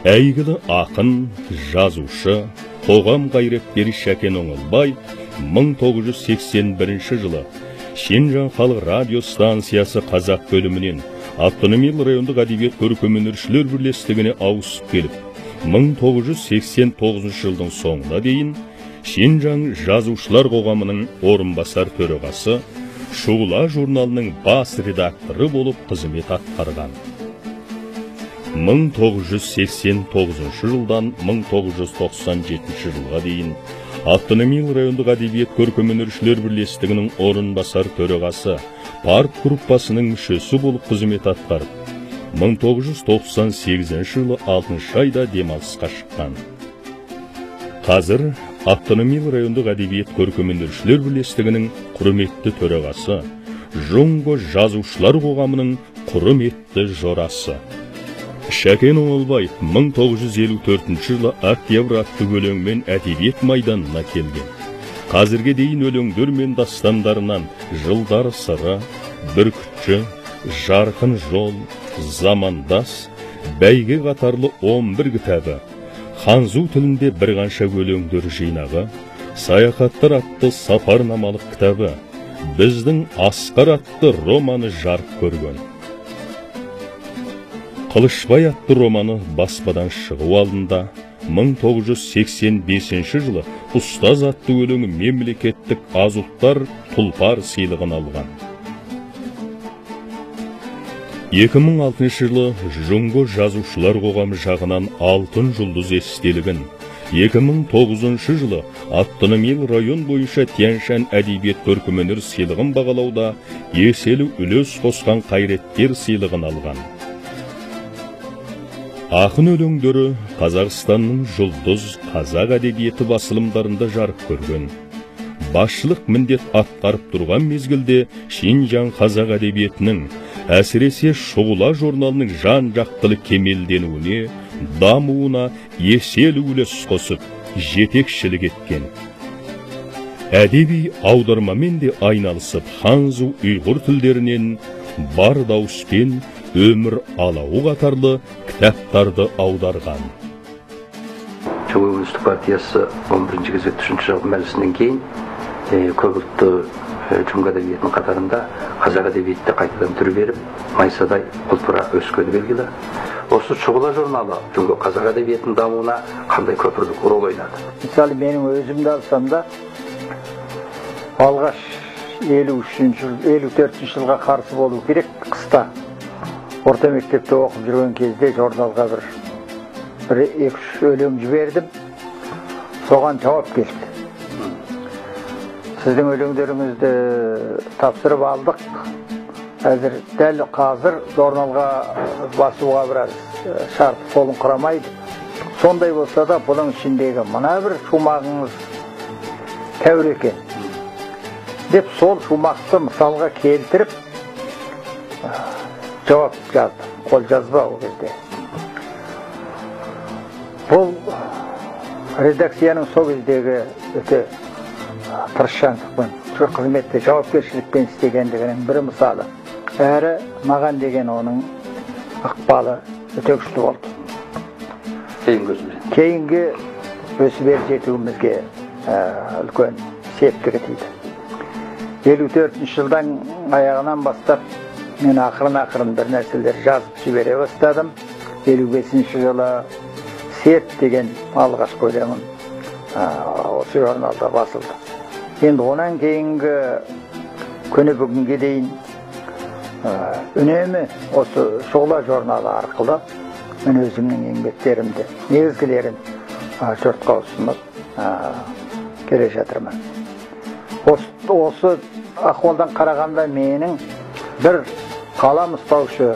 Әйгілі ақын, жазушы, қоғам қайраткері Шәкен Оңалбаев 1981 жылы Шинжаң халық радио станциясы қазақ бөлімінен автономиялы райондық әдебиет көркемөнершілер бірлестігіне ауысып келіп, 1989 жылдың соңына дейін Шинжаң жазушылар қоғамының орынбасар төрағасы, Шұғыла журналының бас редакторы болып қызмет атқарған. 1989 жылдан 1997 жылға дейін автономиялы райондық әдебиет көркемөнершілер бірлестігінің орынбасар төрағасы, парт группасының мүшесі болып қызмет атқарып, 1998 жылы 6 айда демалысқа шыққан. Қазір автономиялы райондық әдебиет көркемөнершілер бірлестігінің құрметті төрағасы, Жұңго жазушылар қоғамының құрметті жорасы. Шәкен Оңалбаев 1954 жылы Октябрь атты өлеңмен әдебиет майданына келген. Қазірге дейін өлеңдер мен дастандарынан Жылдар сыры, Бүркітші, Жарқын жол, Замандас, Бәйге қатарлы 11 кітабы, Ханзу тілінде бірқанша өлеңдер жинағы, Саяхаттар атты сапарнамалық кітабы, Біздің Асқар атты романы жарық көрген. Қылышбай атты романы баспадан шығу алдында 1985 жылы Ұстаз атты өлеңі мемлекеттік аз ұлттар тұлпар сыйлығын алған. 2006 жылы Жұңго жазушылар қоғамы жағынан Алтын жұлдыз естелігін, 2009 жылы автономиялы район бойынша Тянь-Шань әдебиет көркемөнер сыйлығын бағалауда еселі үлес қосқан қайраткер сыйлығын алған. Ақын өлеңдері Қазақстанның Жұлдыз қазақ әдебиеті басылымдарында жарық көрген. Басшылық міндет атқарып тұрған мезгілде Шинжаң қазақ әдебиетінің, әсіресе Шұғыла журналының жан-жақтылы кемелденуіне, дамуына еселі үлес қосып, жетекшілік еткен. Әдеби аудармамен де айналысып, ханзу ұйғыр тілдерінен бар дауыспен өмір алауы қатарлы кітаптарды аударған. Коммунистік партиясы 11-ші кезекті 3-ші жалпы мәжілісінен кейін көп ұлтты Жүнгі әдебиетінің қатарында қазақ әдебиетті қайтадан түр беріп, майсадай құлпыра өскені белгілі. Осы Шұғыла журналы жүнгі қазақ әдебиетінің дамуына қандай көпірлік рол ойнады? Мысалы, менің өзімді алсам да, алғаш 54 жылға қарсы болу керек, қыста орта мектепте оқып жүрген кезде журналға бір екі-үш өлең жібердім. Соған жауап келді. Сіздің өлеңдеріңізді тапсырып алдық. Әзір дәл қазір журналға басуға біраз шарт қолын құрамайды. Сондай болса да бұның ішіндегі мына бір шумағыңыз тәуір екен деп сол шумақты мысалға келтіріп жауап жаздым. Қол жазба ол кезде. Бұл редакцияның сол кездегі өте тырысшаңдықпен, қызметте жауапкершілікпен істегендігінің бір мысалы. Әрі маған деген оның ықпалы өте күшті болды. Кейінгі өсіп ер жетуімізге үлкен септігі тиді. 54 жылдан аяғынан бастап мен ақырын-ақырын бір нәрселер жазып жібере бастадым. 55 жылы Серт деген алғашқы өлеңім осы журналда басылды. Енді онан кейінгі күні бүгінге дейін үнемі осы Шұғыла журналы арқылы мен өзімнің еңбектерімді, негізгілерін жұртқа ұсынып келе жатырмын. Осы ахуалдан қарағанда менің бір қалам ұстаушы,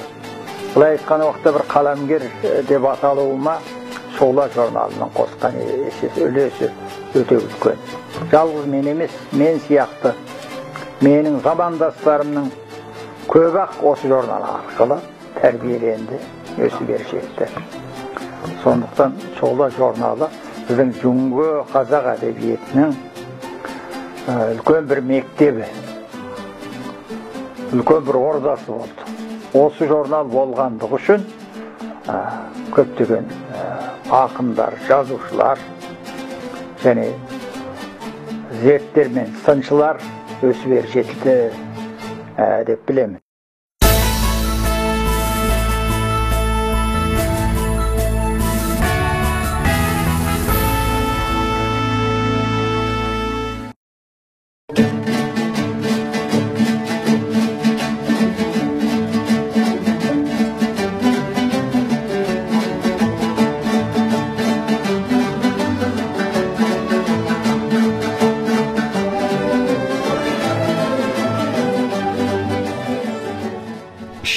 былай айтқан уақытта бір қаламгер деп аталуыма Шұғыла журналының қосқан үлесі өте үлкен. Жалғыз мен емес, мен сияқты менің замандастарымның көбі-ақ осы журнал арқылы тәрбиеленді, өсіп ер жетті. Сондықтан Шұғыла журналы біздің жүнгі қазақ әдебиетінің үлкен бір мектебі, үлкен бір ордасы болды. Осы журнал болғандығы үшін көптеген ақындар, жазушылар және зерттер мен сыншылар өсіп ер жетті деп білемін.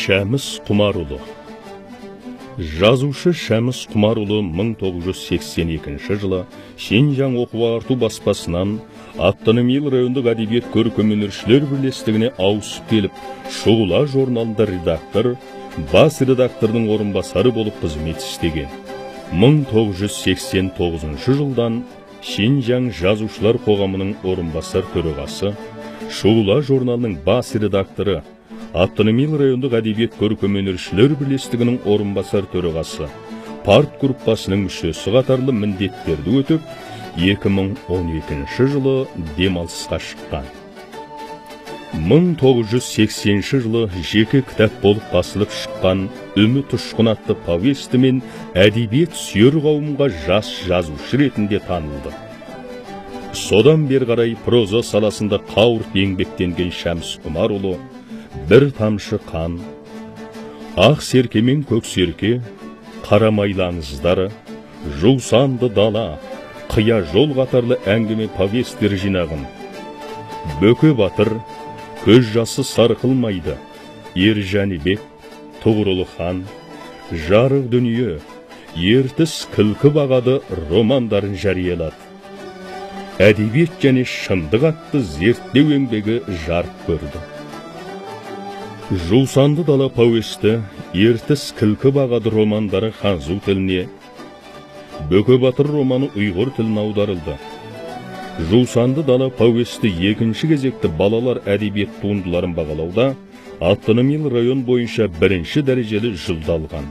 Шәміс Құмарұлы. Жазушы Шәміс Құмарұлы 1982 жылы Шинжаң оқу-ағарту баспасынан Автономиялы райондық әдебиет көркемөнершілер бірлестігіне ауысып келіп, Шұғыла журналында редактор, бас редактордың орынбасары болып қызмет істеген. 1989 жылдан Шинжаң жазушылар қоғамының орынбасар төрағасы, Шұғыла журналының бас редакторы, Автономиялы райондық әдебиет көркемөнершілер бірлестігінің орынбасар төрағасы, партгруппасының мүшесі қатарлы міндеттерді өтіп, 2012 жылы демалысқа шыққан. 1980 жылы жеке кітап болып басылып шыққан Үміт ұшқын атты повестімен әдебиет сүйер қауымға жас жазушы ретінде танылды. Содан бері қарай проза саласында қауырт еңбектенген Шәміс Құмарұлы бір тамшы қан, ақ серке мен көк серке, қара майлы аңыздары, жусанды дала, қия жол қатарлы әңгіме повестер жинағын, Бөке батыр, көз жасы сарқылмайды, Ер Жәнібек, Тұғырыл хан, Жарық дүние, Ертіс кілкі бағады романдарын жариялады. Әдебиет және шындық атты зерттеу еңбегі жарық көрді. Жусанды дала повесті, Ертіс кілкі бағады романдары ханзу тіліне, Бөке батыр романы ұйғыр тіліне аударылды. Жусанды дала повесті екінші кезекті балалар әдебиет туындыларын бағалауда Автономиялы район бойынша бірінші дәрежелі жүлде алған.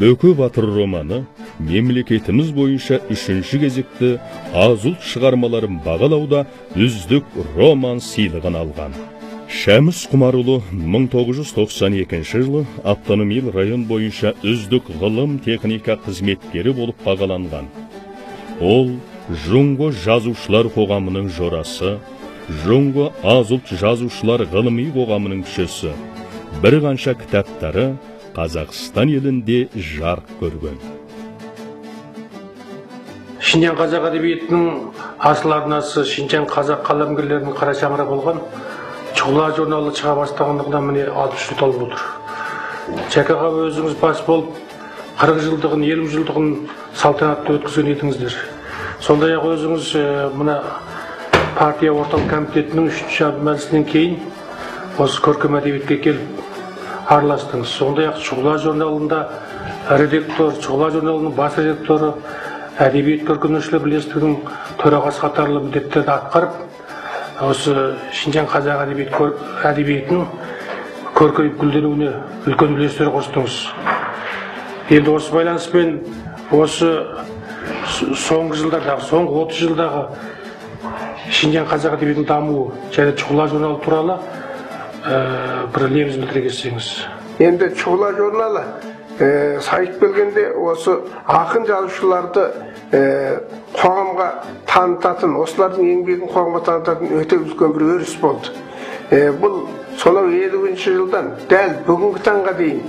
Бөке батыр романы мемлекетіміз бойынша 3-ші кезекті аз ұлт шығармаларын бағалауда үздік роман сыйлығын алған. Шәміс Құмарұлы 1992 жылы автономиялы район бойынша үздік ғылым техника қызметкері болып бағаланған. Ол Жұңғы жазушылар қоғамының жорасы, Жұңғы аз ұлт жазушылар ғылыми қоғамының мүшесі. Бір қанша кітаптары Қазақстан елінде жарық көрген. Шинжаң қазақ әдебиетінің асыл арнасы, Шинжаң қазақ қаламгерлерінің қара шаңырағы болған Шұғыла журналы шыға бастағандығына міне 60 жыл толып отыр. Жәке аға, өзіңіз бас болып 40 жылдығын, 50 жылдығын салтанатты өткізген едіңіздер. Сондай-ақ өзіңіз мына партия орталық комитетінің 3-ші мәжілісінен кейін осы көркем әдебиетке келіп араластыңыз. Сондай-ақ Шұғыла журналында редактор, Шұғыла журналының бас редакторы, әдебиет көркемөнершілер бірлестігінің төрағасы қатарлы міндеттерді атқарып, осы Шинжаң қазақ әдебиетінің көркейіп гүлденуіне үлкен үлестер қостыңыз. Енді осы байланыспен осы соңғы жылдардағы, соңғы 30 жылдағы Шинжаң қазақ әдебиетінің дамуы және Шұғыла журналы туралы бір лебіз білдіре кетсеңіз. Енді Шұғыла журналы сайып келгенде осы ақын жазушыларды қоғамға танытатын, осылардың еңбегін қоғамға танытатын өте үлкен бір өріс болды. Бұл сонау 50-ші жылдан дәл бүгінгі таңға дейін,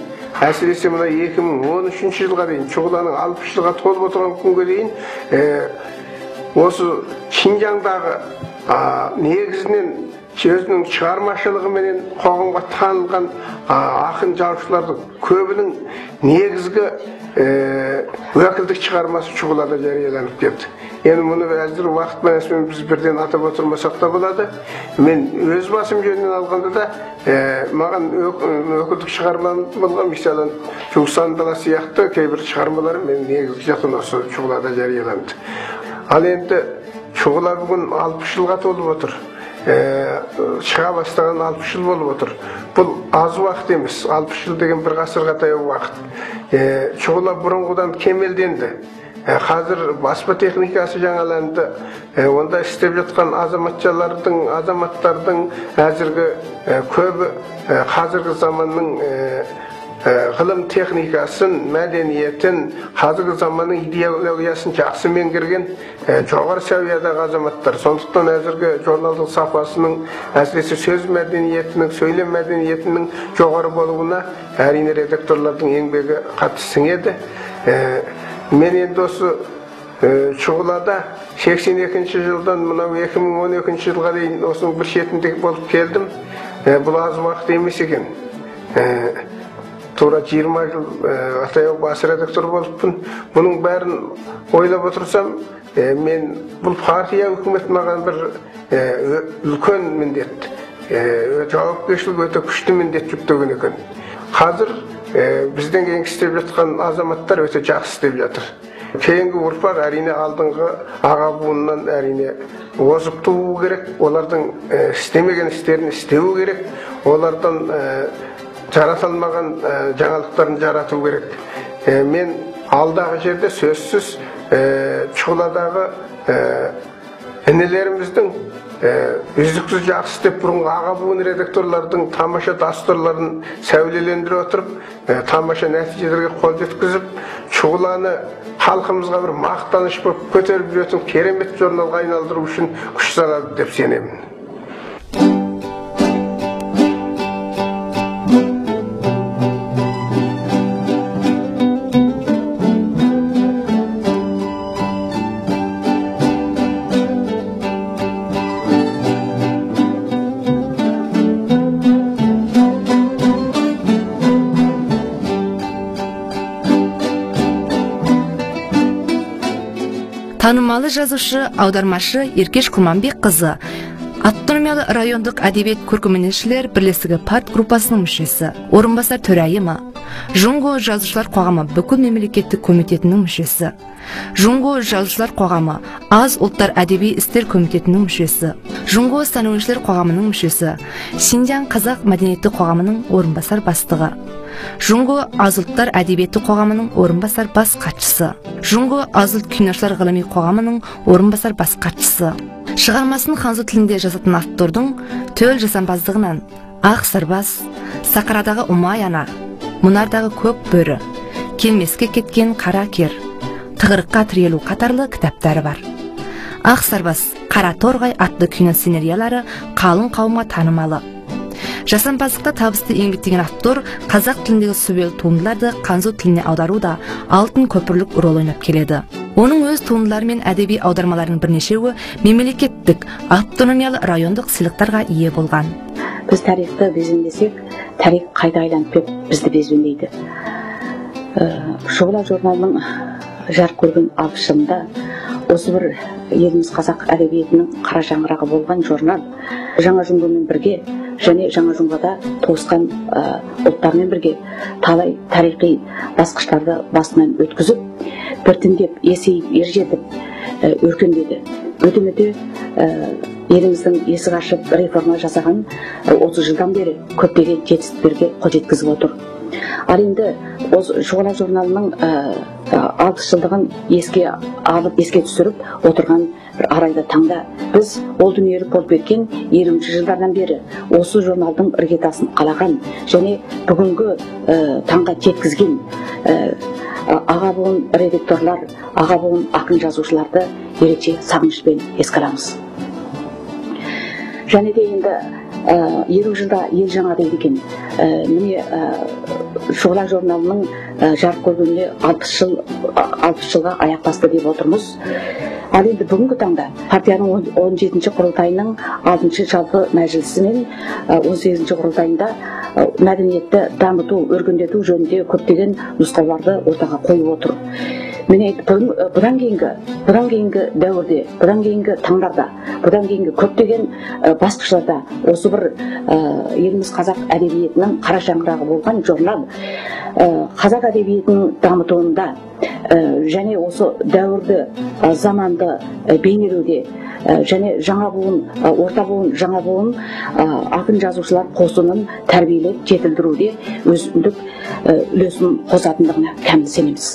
әсіресе мына 2013 жылға дейін, Шұғыланың 60 жылға толып отырған күнге дейін осы Шинжаңдағы негізінен өзінің шығармашылығыменен қоғамға танылған ақын жазушылардың көбінің негізгі уәкілдік шығармасы Шұғылада жарияланып келді. Енді мұны әзір уақыт мәселесімен біз бірден атап отырмасақ та болады. Мен өз басым жөнінен алғанда да маған өкілдік шығармам болған, мысалы, Жусан дала сияқты кейбір шығармаларым мен негізгі жақтан осы Шұғылада жарияланды. Ал енді Шұғыла бүгін 60 жылға толып отыр. Шыға бастаған 60 жыл болып отыр. Бұл аз уақыт емес, 60 жыл деген бір ғасырға таяу уақыт. Шұғыла бұрынғыдан кемелденді. Қазір баспа техникасы жаңаланды. Онда істеп жатқан азаматшалардың, азаматтардың әзіргі көбі қазіргі заманның ғылым техникасын, мәдениетін, қазіргі заманның идеологиясын жақсы меңгерген жоғары сәуиядағы азаматтар. Сондықтан әзіргі журналдың сапасының, әсіресе сөз мәдениетінің, сөйлем мәдениетінің жоғары болуына әрине редакторлардың еңбегі қатты сіңеді. Мен енді осы Шұғылада 82 жылдан мынау 2012 жылға дейін осының бір шетінде болып келдім. Бұл аз уақыт емес екен. Тура 20 жыл атаяу бас редактор болыппын. Бұның бәрін ойлап отырсам, мен бұл партия үкімет маған бір үлкен міндет, жауапкершілік өте күшті міндет жүктеген екен. Қазір бізден кейінгі істеп жатқан азаматтар өте жақсы істеп жатыр. Кейінгі ұрпақ әрине алдыңғы аға буыннан әрине озып туу керек, олардың істемеген істерін істеу керек, олардан жарата алмаған жаңалықтарын жарату керек. Мен алдағы жерде сөзсіз Шұғыладағы інілеріміздің үздіксіз жақсы істеп бұрынғы аға буын редакторлардың тамаша дәстүрлерін сәулелендіре отырып, тамаша нәтижелерге қол жеткізіп, Шұғыланы халқымызға бір мақтаныш болып көтеріп жүретін керемет журналға айналдыру үшін күш салады деп сенемін. Танымалы жазушы, аудармашы Еркеш Құрманбекқызы, автономиялы райондық әдебиет көркемөнершілер бірлестігі парт группасының мүшесі, орынбасар төрайымы, Жұңго жазушылар қоғамы бүкіл мемлекеттік комитетінің мүшесі, Жұңго жазушылар қоғамы аз ұлттар әдеби істер комитетінің мүшесі, Жұңго стануыншылар қоғамының мүшесі, Шинжаң қазақ мәдениеті қоғамының орынбасар бастығы. Жұңго аз ұлттар әдебиеті қоғамының орынбасар бас хатшысы, Жұңго аз ұлт киношылар ғылыми қоғамының орынбасар бас хатшысы. Шығармасын ханзу тілінде жазатын автордың төл жасампаздығынан Ақ сарбаз, Сақарадағы Ұмай ана, Мұнардағы көк бөрі, Келмеске кеткен қара кер, Тығырыққа тірелу қатарлы кітаптары бар. Ақ сарбаз, Қара торғай атты кино сценариялары қалың қауымға танымалы. Жасампаздықта табысты еңбектеген автор қазақ тіліндегі сүбелі туындыларды қанзу тіліне аударуда алтын көпірлік рол ойнап келеді. Оның өз туындылары мен әдеби аудармаларының бірнешеуі мемлекеттік, автономиялы райондық сыйлықтарға ие болған. Біз тарихты безбендесек, тарих қайта айланып кеп бізді безбендейді. Шұғыла журналының жарық көрген 60 жылында осы бір еліміз қазақ әдебиетінің қара шаңырағы болған журнал Жаңа Жұңгомен бірге және Жаңа Жұңғада тоғысқан ұлттармен бірге талай тарихи басқыштарды басынан өткізіп, біртіндеп есейіп, ержетіп өркендеді. Өте-мөте еліміздің есік ашып реформа жасаған 30 жылдан бері көптеген жетістіктерге қол жеткізіп отыр. Ал енді осы Шұғыла журналының 60 жылдығын еске алып, еске түсіріп отырған бір арайлы таңда біз ол дүниелік болып кеткен 50 жылдардан бері осы журналдың іргетасын қалаған және бүгінгі таңға жеткізген аға буын редакторлар, аға буын ақын жазушыларды ерекше сағынышпен еске аламыз. Және де енді 50 жылда ел жаңа дейді екен. Міне Шұғыла журналының жарық көргеніне 60 жылға аяқ басты деп отырмыз. Ал енді бүгінгі таңда партияның 17-ші құрылтайының 6-шы жалпы мәжілісі мен 18-ші құрылтайында мәдениетті дамыту, өркендету жөнінде көптеген нұсқауларды ортаға қойып отыр. Міне бұдан кейінгі дәуірде, бұдан кейінгі таңдарда, бұдан кейінгі көптеген басқыштарда осы бір еліміз қазақ әдебиетінің қара шаңырағы болған журнал қазақ әдебиетінің дамытуында және осы дәуірді, заманды бейнелеуде және жаңа буын, орта буын, жаңа буын ақын жазушылар қосынын тәрбиелеп жетілдіруде өзіндік үлесін қосатындығына кәміл сенеміз.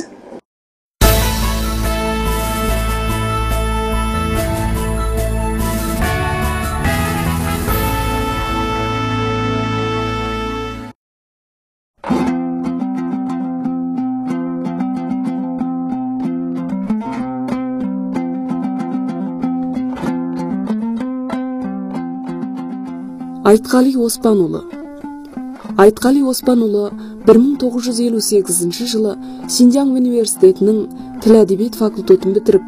Айтқали Оспанұлы. Айтқали Оспанұлы 1958 жылы Синьцзян университетінің тіл әдебиет факультетін бітіріп,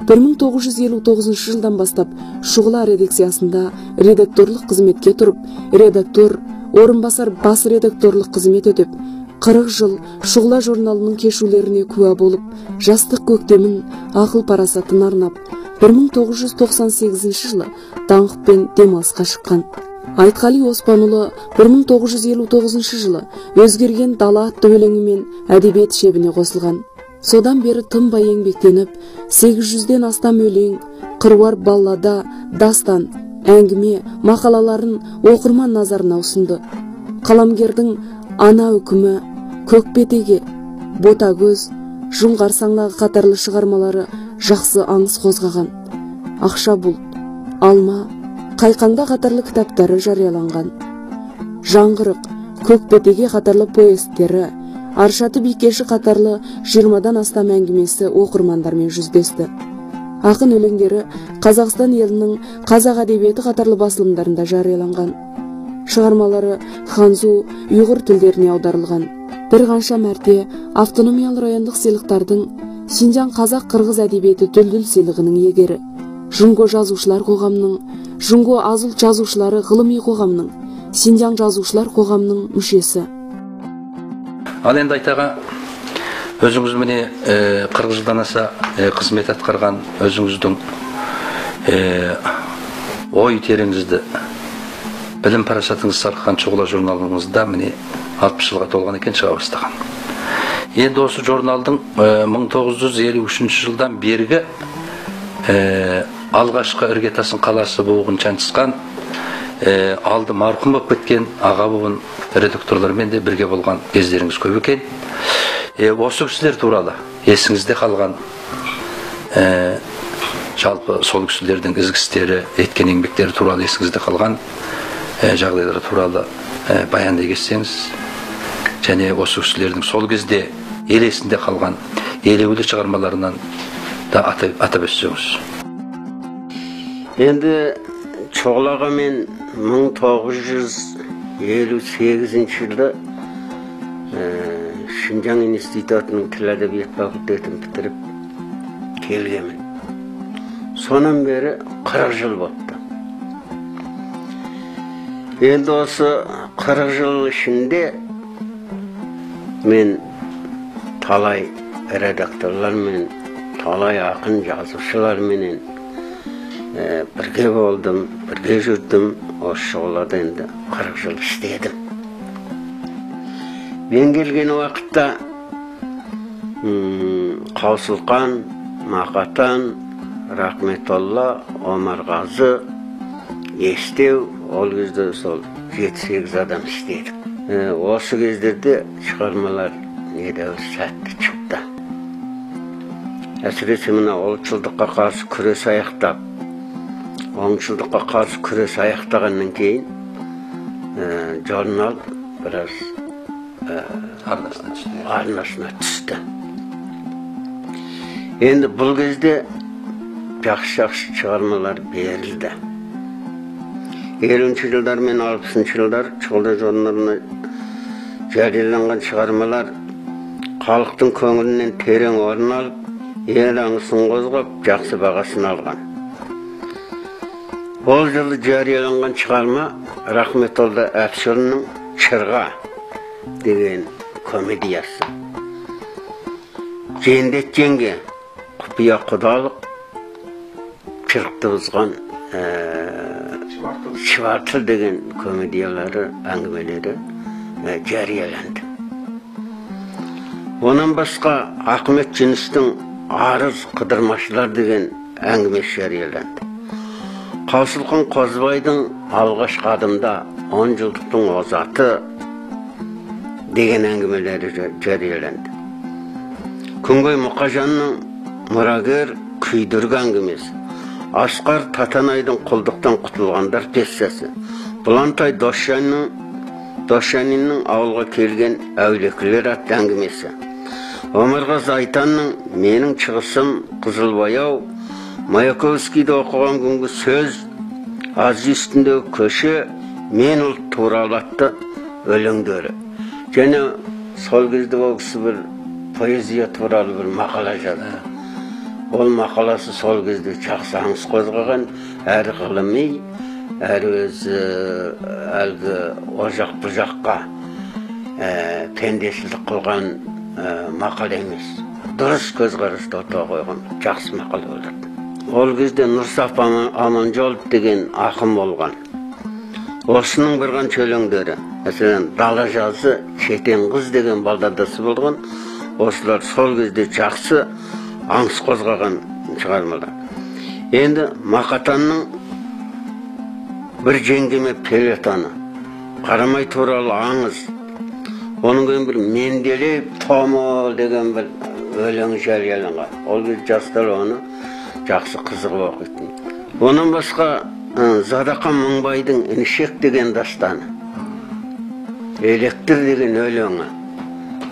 1959 жылдан бастап Шұғыла редакциясында редакторлық қызметке тұрып, редактор, орынбасар бас редакторлық қызмет өтеп, 40 жыл Шұғыла журналының кешулеріне куә болып, жастық көктемін, ақыл парасатын арнап, 1998 жылы даңқпен демалысқа шыққан. Айтқали Оспанұлы 1959 жылы Өзгерген дала атты өлеңімен әдебиет шебіне қосылған. Содан бері тынбай еңбектеніп, 800-ден астам өлең, қыруар баллада, дастан, әңгіме, мақалаларын оқырман назарына ұсынды. Қаламгердің Ана үкімі, Көкбетеге, Ботагөз, Жоңғар саңлағы қатарлы шығармалары жақсы аңыз қозғаған. Ақша бұлт, Алма, Қайқаңда қатарлы кітаптары жарияланған. Жаңғырық, Көкбетеге қатарлы повесттері, Аршаты бикеші қатарлы 20-дан астам әңгімесі оқырмандармен жүздесті. Ақын өлеңдері Қазақстан елінің Қазақ әдебиеті қатарлы басылымдарында жарияланған. Шығармалары ханзу, ұйғыр тілдеріне аударылған. Бір қанша мәрте автономиялы райондық сыйлықтардың Синьцзян қазақ-қырғыз әдебиеті дүлдүл сыйлығының иегері, Жұңго жазушылар қоғамының, Жұңго аз ұлт жазушылары ғылыми қоғамының, Синьцзян жазушылар қоғамының мүшесі. Ал енді айтаға, өзіңіз міне 40 жылдан аса қызмет атқарған өзіңіздің ой тереңізді, білім парасатыңыз сарқыған Шұғыла журналыңызда міне 60 жылға толған екен, шыға бастаған. Енді осы журналдың 1953 жылдан бергі алғашқы іргетасын қаласы буғын шаншысқан Алды марқұм болып кеткен аға буын редакторлармен де бірге болған кездеріңіз көп екен. Осы кісілер туралы есіңізде қалған, жалпы сол кісілердің ізгі істері, еткен еңбектері туралы есіңізде қалған жағдайлар туралы баяндай кетсеңіз, және осы кісілердің сол кезде ел есінде қалған елеулі шығармаларынан да атап өтсеңіз. Енді Шұғылаға мен 1958 жылы Шынжаң институтының тіл әдебиет факультетін бітіріп келгенмін. Сонан бері 40 жыл болыпты. Енді осы 40 жыл ішінде мен талай редакторлармен, талай ақын жазушыларменен бірге болдым, бірге жүрдім. Осы Шұғылада енді 40 жыл істедім. Мен келген уақытта Қаусылқан, Мақатан, Рахметолла, Омарғазы, Естеу, ол кезде сол 7-8 адам істедік. Осы кездерде шығармалар недәуір сәтті шықты. Әсіресе мына ұлтшылдыққа қарсы күрес аяқтап, оңшылдыққа қарсы күрес аяқтағаннан кейін журнал біраз арнасына түсті. Енді бұл кезде жақсы-жақсы шығармалар берілді. 50-ші жылдар мен 60-шы жылдар Шұғыла журналына жарияланған шығармалар халықтың көңілінен терең орын алып, ел аңысын қозғап, жақсы бағасын алған. Ол жылы жарияланған шығарма Рахметолла Әбішұлының «Шырға» деген комедиясы. Жендет жеңге құпия құдалық шырқты бұзған Швартыл деген комедиялары, әңгімелері жарияланды. Онан басқа Ахмет Жүністің «Арыз қыдырмашылар» деген әңгімесі жарияланды. Қаусылқан Қозыбайдың «Алғашқы адымда 10 жылдықтың озаты» деген әңгімелері жарияланды. Күнгей Мұқажанның «Мұрагер күйдіргі» әңгімесі, Асқар Татанайдың «Құлдықтан құтылғандар» пьесасы, Бұлантай Досжаниннің «Ауылға келген әулекілер» атты әңгімесі, Омарғазы Айтанның «Менің шығысым қызыл бояу», Маяковскийді оқыған күнгі сөз, Аз үстіндегі көше, мен ұлт туралы атты өлеңдері. Және сол кезде ол кісі бір поэзия туралы бір мақала жазды. Ол мақаласы сол кезде жақсы аңыз қозғаған, әрі ғылыми, әрі өзі әлгі о жақ бұл жаққа пендешілік қылған мақала емес. Дұрыс көзқарасты ортаға қойған жақсы мақала болды. Ол кезде Нұрсап Аманжолов деген ақын болған. Осының бір қанша өлеңдері, мәселен, «Дала жазы», «Шетен қыз» деген балладасы болған. Осылар сол кезде жақсы аңыз қозғаған шығармалар. Енді Мақатанның «Бір жеңгеме пелетаны», Қарамай туралы аңыз, оның кейін бір «Менделеев томы» деген бір өлеңі жарияланған. Ол кезде жастар оны жақсы қызығып оқитын. Онан басқа Задақан Мыңбайдың «Інішек» деген дастаны, «Электр» деген өлеңі.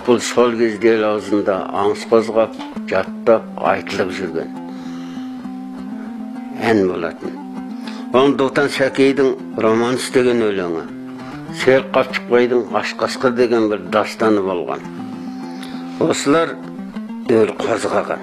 Бұл сол кезде ел аузында аңыз қозғап, жаттап, айтылып жүрген ән болатын. Оның Дотан Сәкейдің «Романс» деген өлеңі, Серік Қапшықбайдың «Аш қасқыр» деген бір дастаны болған. Осылар ел қозғаған.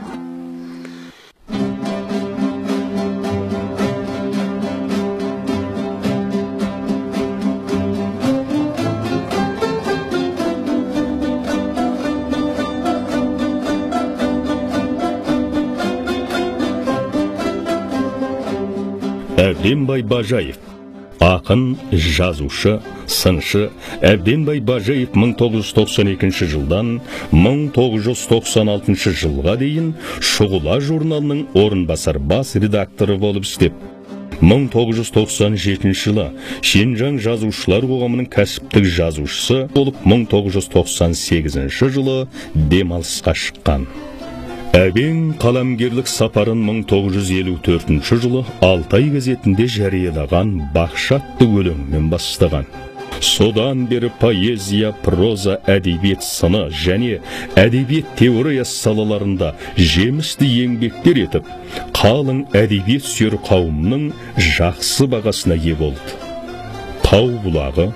Әбденбай Бажаев, ақын, жазушы, сыншы. Әбденбай Бажаев 1992 жылдан 1996 жылға дейін Шұғыла журналының орынбасар бас редакторы болып істеп, 1997 жылы Шинжаң жазушылар қоғамының кәсіптік жазушысы болып, 1998 жылы демалысқа шыққан. Әбең қаламгерлік сапарын 1954 жылы Алтай газетінде жариялаған Бақша атты өлеңімен бастаған. Содан бері поэзия, проза, әдебиет сыны және әдебиет теориясы салаларында жемісті еңбектер етіп, қалың әдебиет сүйер қауымның жақсы бағасына ие болды. Тау бұлағы,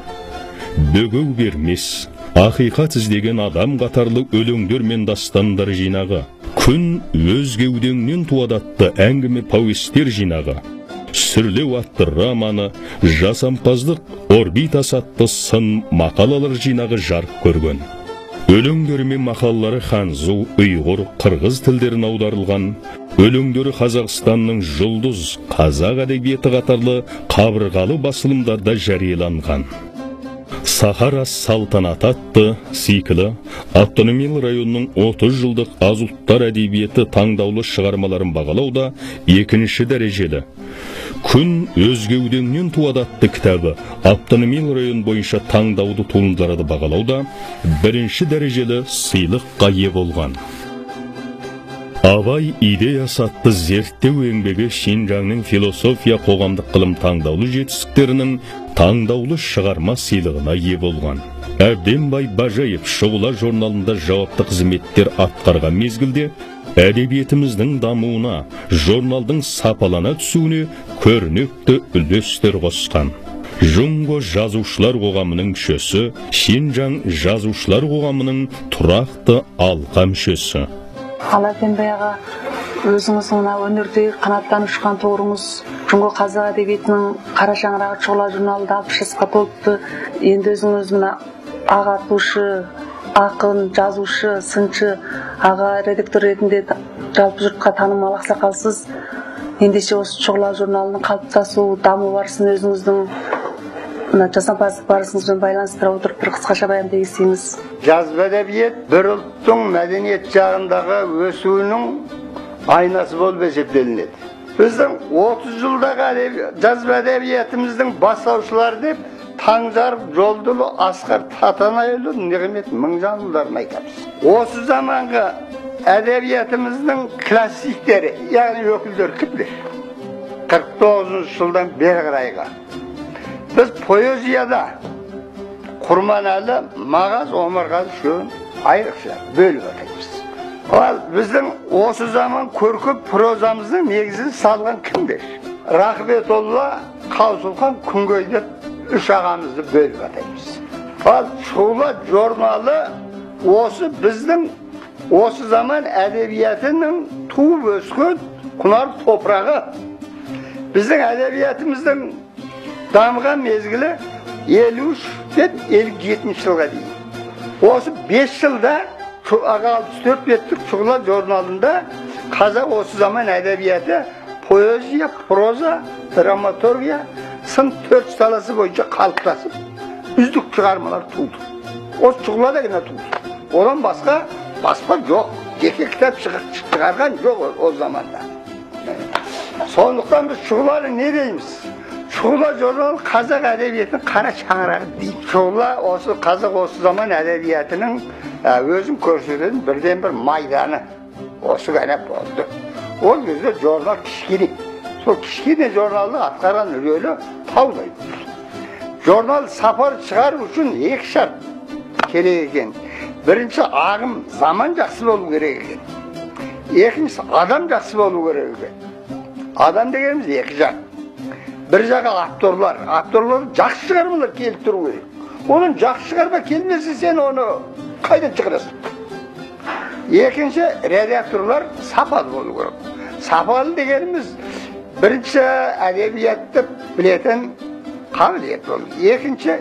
бөгеу бермес, ақиқат іздеген адам қатарлы өлеңдер мен дастандар жинағы, Күн өз кеудеңнен туады атты әңгіме повестер жинағы, Сүрлеу атты романы, Жасампаздық орбитасы атты сын мақалалар жинағы жарық көрген. Өлеңдері мен мақалалары ханзу, ұйғыр, қырғыз тілдерін аударылған, өлеңдері Қазақстанның Жұлдыз, Қазақ әдебиеті қатарлы қабырғалы басылымдарда жарияланған. Сахара салтанаты атты циклі автономиялы районның 30 жылдық аз ұлттар әдебиеті таңдаулы шығармаларын бағалауда екінші дәрежелі. Күн өз кеудеңнен туады атты кітабы автономиялы район бойынша таңдаулы туындыларды бағалауда бірінші дәрежелі сыйлыққа ие болған. Абай идеясы атты зерттеу еңбегі Шинжаңның философия қоғамдық ғылым таңдаулы жетістіктерінің таңдаулы шығарма сыйлығына ие болған. Әбденбай Бажаев Шұғыла журналында жауапты қызметтер атқарған мезгілде әдебиетіміздің дамуына, журналдың сапалана түсуіне көрнекті үлестер қосқан. Жұңго жазушылар қоғамының мүшесі, Шинжаң жазушылар қоғамының тұрақты алқа мүшесі. Ал Әбденбай аға, өзіңіздің мына өнердегі қанаттан ұшқан торыңыз Жұңго қазақ әдебиетінің қара шаңырағы Шұғыла журналында 60 жасқа толыпты. Енді өзіңіз мына ағартушы, ақын, жазушы, сыншы, аға редактор ретінде жалпы жұртқа танымал ақсақалсыз. Ендеше осы Шұғыла журналының қалыптасу, даму барысын өзіңіздің мына жасампаздық барысыңызбен байланыстыра отырып бір қысқаша баяндай кетсеңіз. Жазба әдебиет бір ұлттың мәдениет жағындағы өсуінің айнасы болып есептелінеді. Біздің 30 жылдағы жазба әдебиетіміздің бастаушылары деп Таңжарық Жолдыұлы, Асқар Татанайұлы, Нығмет Мыңжанұлдарын айтамыз. Осы заманғы әдебиетіміздің классиктері, яғни өкілдері кімдер? 49 жылдан бері қарайға. Біз поэзияда Құрманәлі, Мағаз, Омарғазы үшеуін айрықша бөліп атаймыз. Ал біздің осы заман көркем прозамыздың негізін салған кімдер? Рахметолла, Қаусылхан, Күнгей деп үш ағамызды бөліп атаймыз. Ал Шұғыла журналы осы біздің осы заман әдебиетінің туып өскен құнар топырағы. Біздің әдебиетіміздің дамыған мезгілі 53-тен 57 жылға дейін. Осы 5 жылда 64 беттік Шұғыла журналында қазақ осы заман әдебиеті поэзия, проза, драматургия сын төрт саласы бойынша қалыптасып, үздік шығармалар туды. Осы Шұғылада ғана туды. Одан басқа баспа жоқ, жеке кітап шығарған жоқ о заманда. Сондықтан біз Шұғыланы не дейміз? Шұғыла журналы қазақ әдебиетінің қара шаңырағы дейді. Шұғыла осы қазақ осы заман әдебиетінің өзін көрсететін бірден бір майданы осы ғана болды. Ол кезде журнал кішкене. Сол кішкене журналды атқарған рөлі таудай болды. Журнал сапар шығару үшін екі шарт керек екен. Бірінші, ағым заман жақсы болу керек екен. Екіншісі, адам жақсы болу керек екен. Адам дегеніміз екі жақ. Бір жағы авторлар, авторлар жақсы шығармалар келіп тұру керек. Оның жақсы шығарма келмесе, сен оны қайдан шығарасың? Екінші, редакторлар сапалы болу керек. Сапалы дегеніміз бірінші әдебиетті білетін қабілет болу. Екінші,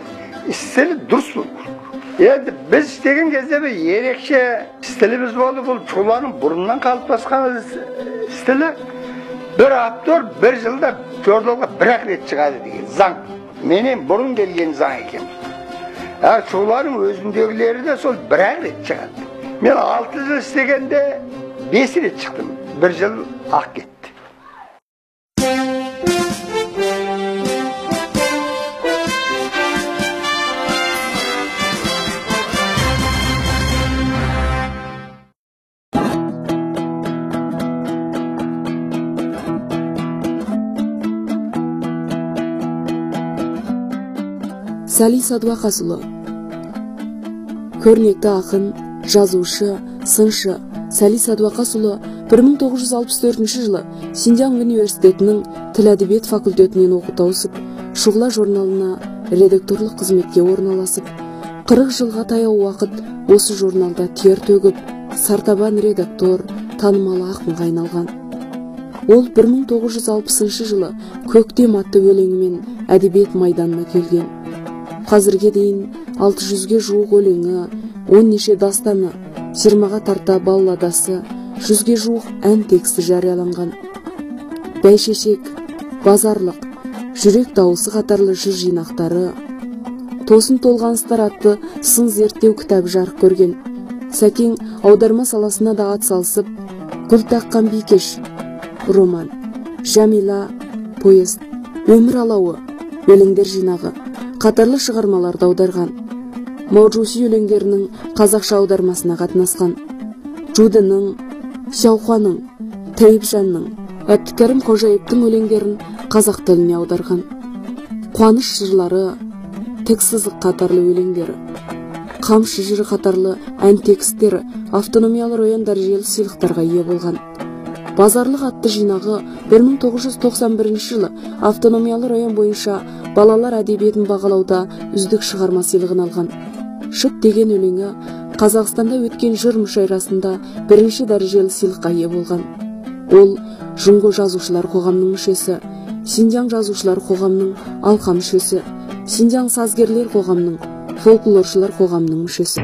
стилі дұрыс болу керек. Енді біз істеген кезде бір ерекше стиліміз болды. Бұл Шұғыланың бұрыннан қалыптасқан стилі. Бір автор бір жылда журналға бір-ақ рет шығады деген заң. Менен бұрын келген заң екен. Шұғыланың өзіндегілері де сол бір-ақ рет шығады. Мен 6 жыл істегенде 5 рет шықтым. Бір жыл ақ кетті. Сәли Садуақасұлы. Көрнекті ақын, жазушы, сыншы Сәли Садуақасұлы 1964 жылы Синьцзян университетінің тіл әдебиет факультетінен оқу тауысып, Шұғыла журналына редакторлық қызметке орналасып, 40 жылға таяу уақыт осы журналда тер төгіп, сартабан редактор, танымал ақынға айналған. Ол 1960 жылы Көктем атты өлеңімен әдебиет майданына келген. Қазірге дейін 600-ге жуық өлеңі, 10 неше дастаны, 20-ға тарта балладасы, 100-ге жуық ән тексті жарияланған. Бәйшешек, Базарлық, Жүрек дауысы қатарлы жыр жинақтары, Тосын толғаныстар атты сын зерттеу кітабы жарық көрген. Сәкең аударма саласына да ат салысып, Гүл таққан бикеш, роман, Жәмила, поезд, Өмір алауы, өлеңдер жинағы қатарлы шығармаларды аударған. Маужуси өлеңдерінің қазақша аудармасына қатынасқан. Жудының, Сяухуаның, Тәйіпжанның, Әбдікәрім Қожаевтың өлеңдерін қазақ тіліне аударған. Қуаныш жырлары, тік сызық қатарлы өлеңдері, Қамшы жыры қатарлы ән текстері автономиялы район дәрежелі сыйлықтарға ие болған. Базарлық атты жинағы 1991 жылы автономиялы район бойынша балалар әдебиетін бағалауда үздік шығарма сыйлығын алған. Шыт деген өлеңі Қазақстанда өткен жыр мүшәйрасында бірінші дәрежелі сыйлыққа ие болған. Ол Жұңго жазушылар қоғамының мүшесі, Синьцзян жазушылар қоғамының алқа мүшесі, Синьцзян сазгерлер қоғамының, фольклоршылар қоғамының мүшесі.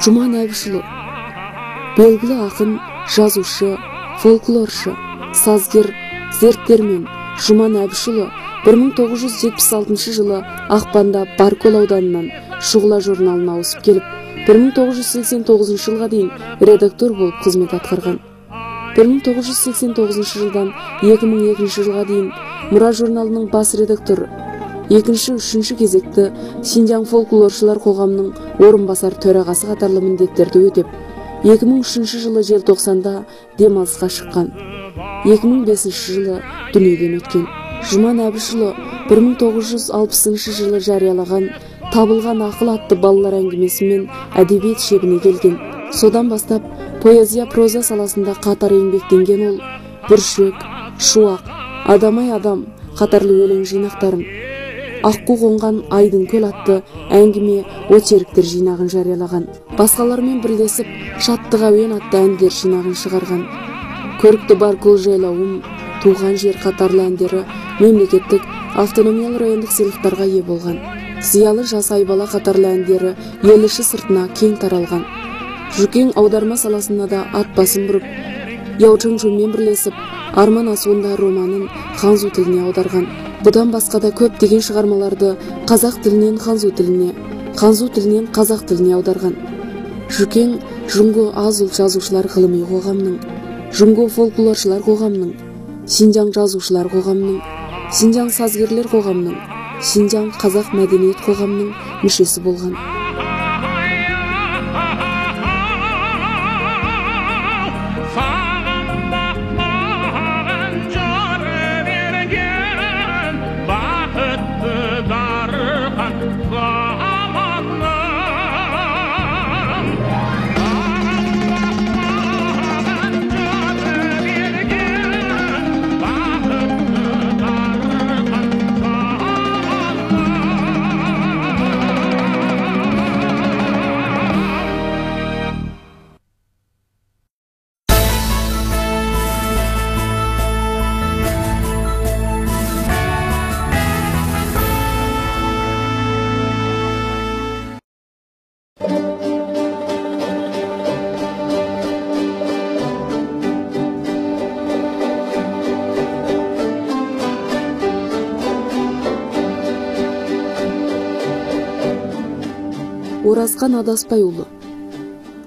Жұман Әбішұлы белгілі ақын, жазушы, фольклоршы, сазгер, зерттермен Жұман Әбішұлы 1976 жылы ақпанда Баркөл ауданынан Шұғыла журналына ауысып келіп, 1989 жылға дейін редактор болып қызмет атқарған. 1989 жылдан 2002 жылға дейін Мұра журналының бас редакторы, екінші-үшінші кезекті Синьцзян фольклоршылар қоғамының орынбасар төрағасы қатарлы міндеттерді өтеп, 2003 жылы желтоқсанда демалысқа шыққан. 2005 жылы дүниеден өткен. Жұман Әбішұлы 1960 жылы жариялаған Табылған ақыл атты балалар әңгімесімен әдебиет шебіне келген. Содан бастап поэзия проза саласында қатар еңбектенген ол Бүршік, Шуақ, Адамай адам қатарлы өлең жинақтарын, Аққу қонған айдын көл атты әңгіме очерктер жинағын жариялаған. Басқалармен бірлесіп Шаттық әуен атты әндер жинағын шығарған. Көрікті Баркөл жайлауым, Туған жер қатарлы әндері мемлекеттік автономиялы райондық сыйлықтарға ие болған. Зиялы жас айбала қатарлы әндері ел іші сыртына кең таралған. Жүкең аударма саласына да ат басын бұрып, Яу Чыңчунмен бірлесіп Арман асуында романын ханзу тіліне аударған. Бұдан басқа да көптеген шығармаларды қазақ тілінен ханзу тіліне, ханзу тілінен қазақ тіліне аударған. Жүкең Жұңго аз ұлт жазушылар ғылыми қоғамының, Жұңго фольклоршылар қоғамының, Синьцзян жазушылар қоғамының, Синьцзян сазгерлер қоғамының, Синьцзян қазақ мәдениет қоғамының мүшесі болған. Оразхан Адаспайұлы.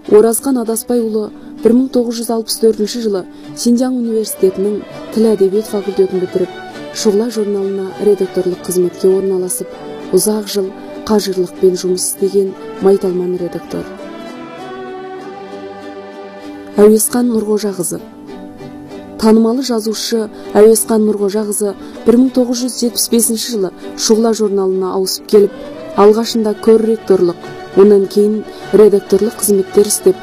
Оразхан Адаспайұлы 1964 жылы Синьцзян университетінің тіл әдебиет факультетін бітіріп, Шұғыла журналына редакторлық қызметке орналасып, ұзақ жыл қажырлықпен жұмыс істеген майталман редактор. Әуесқан Нұрғожақызы. Танымалы жазушы Әуесқан Нұрғожақызы 1975 жылы Шұғыла журналына ауысып келіп, алғашында корректорлық, онан кейін редакторлық қызметтер істеп,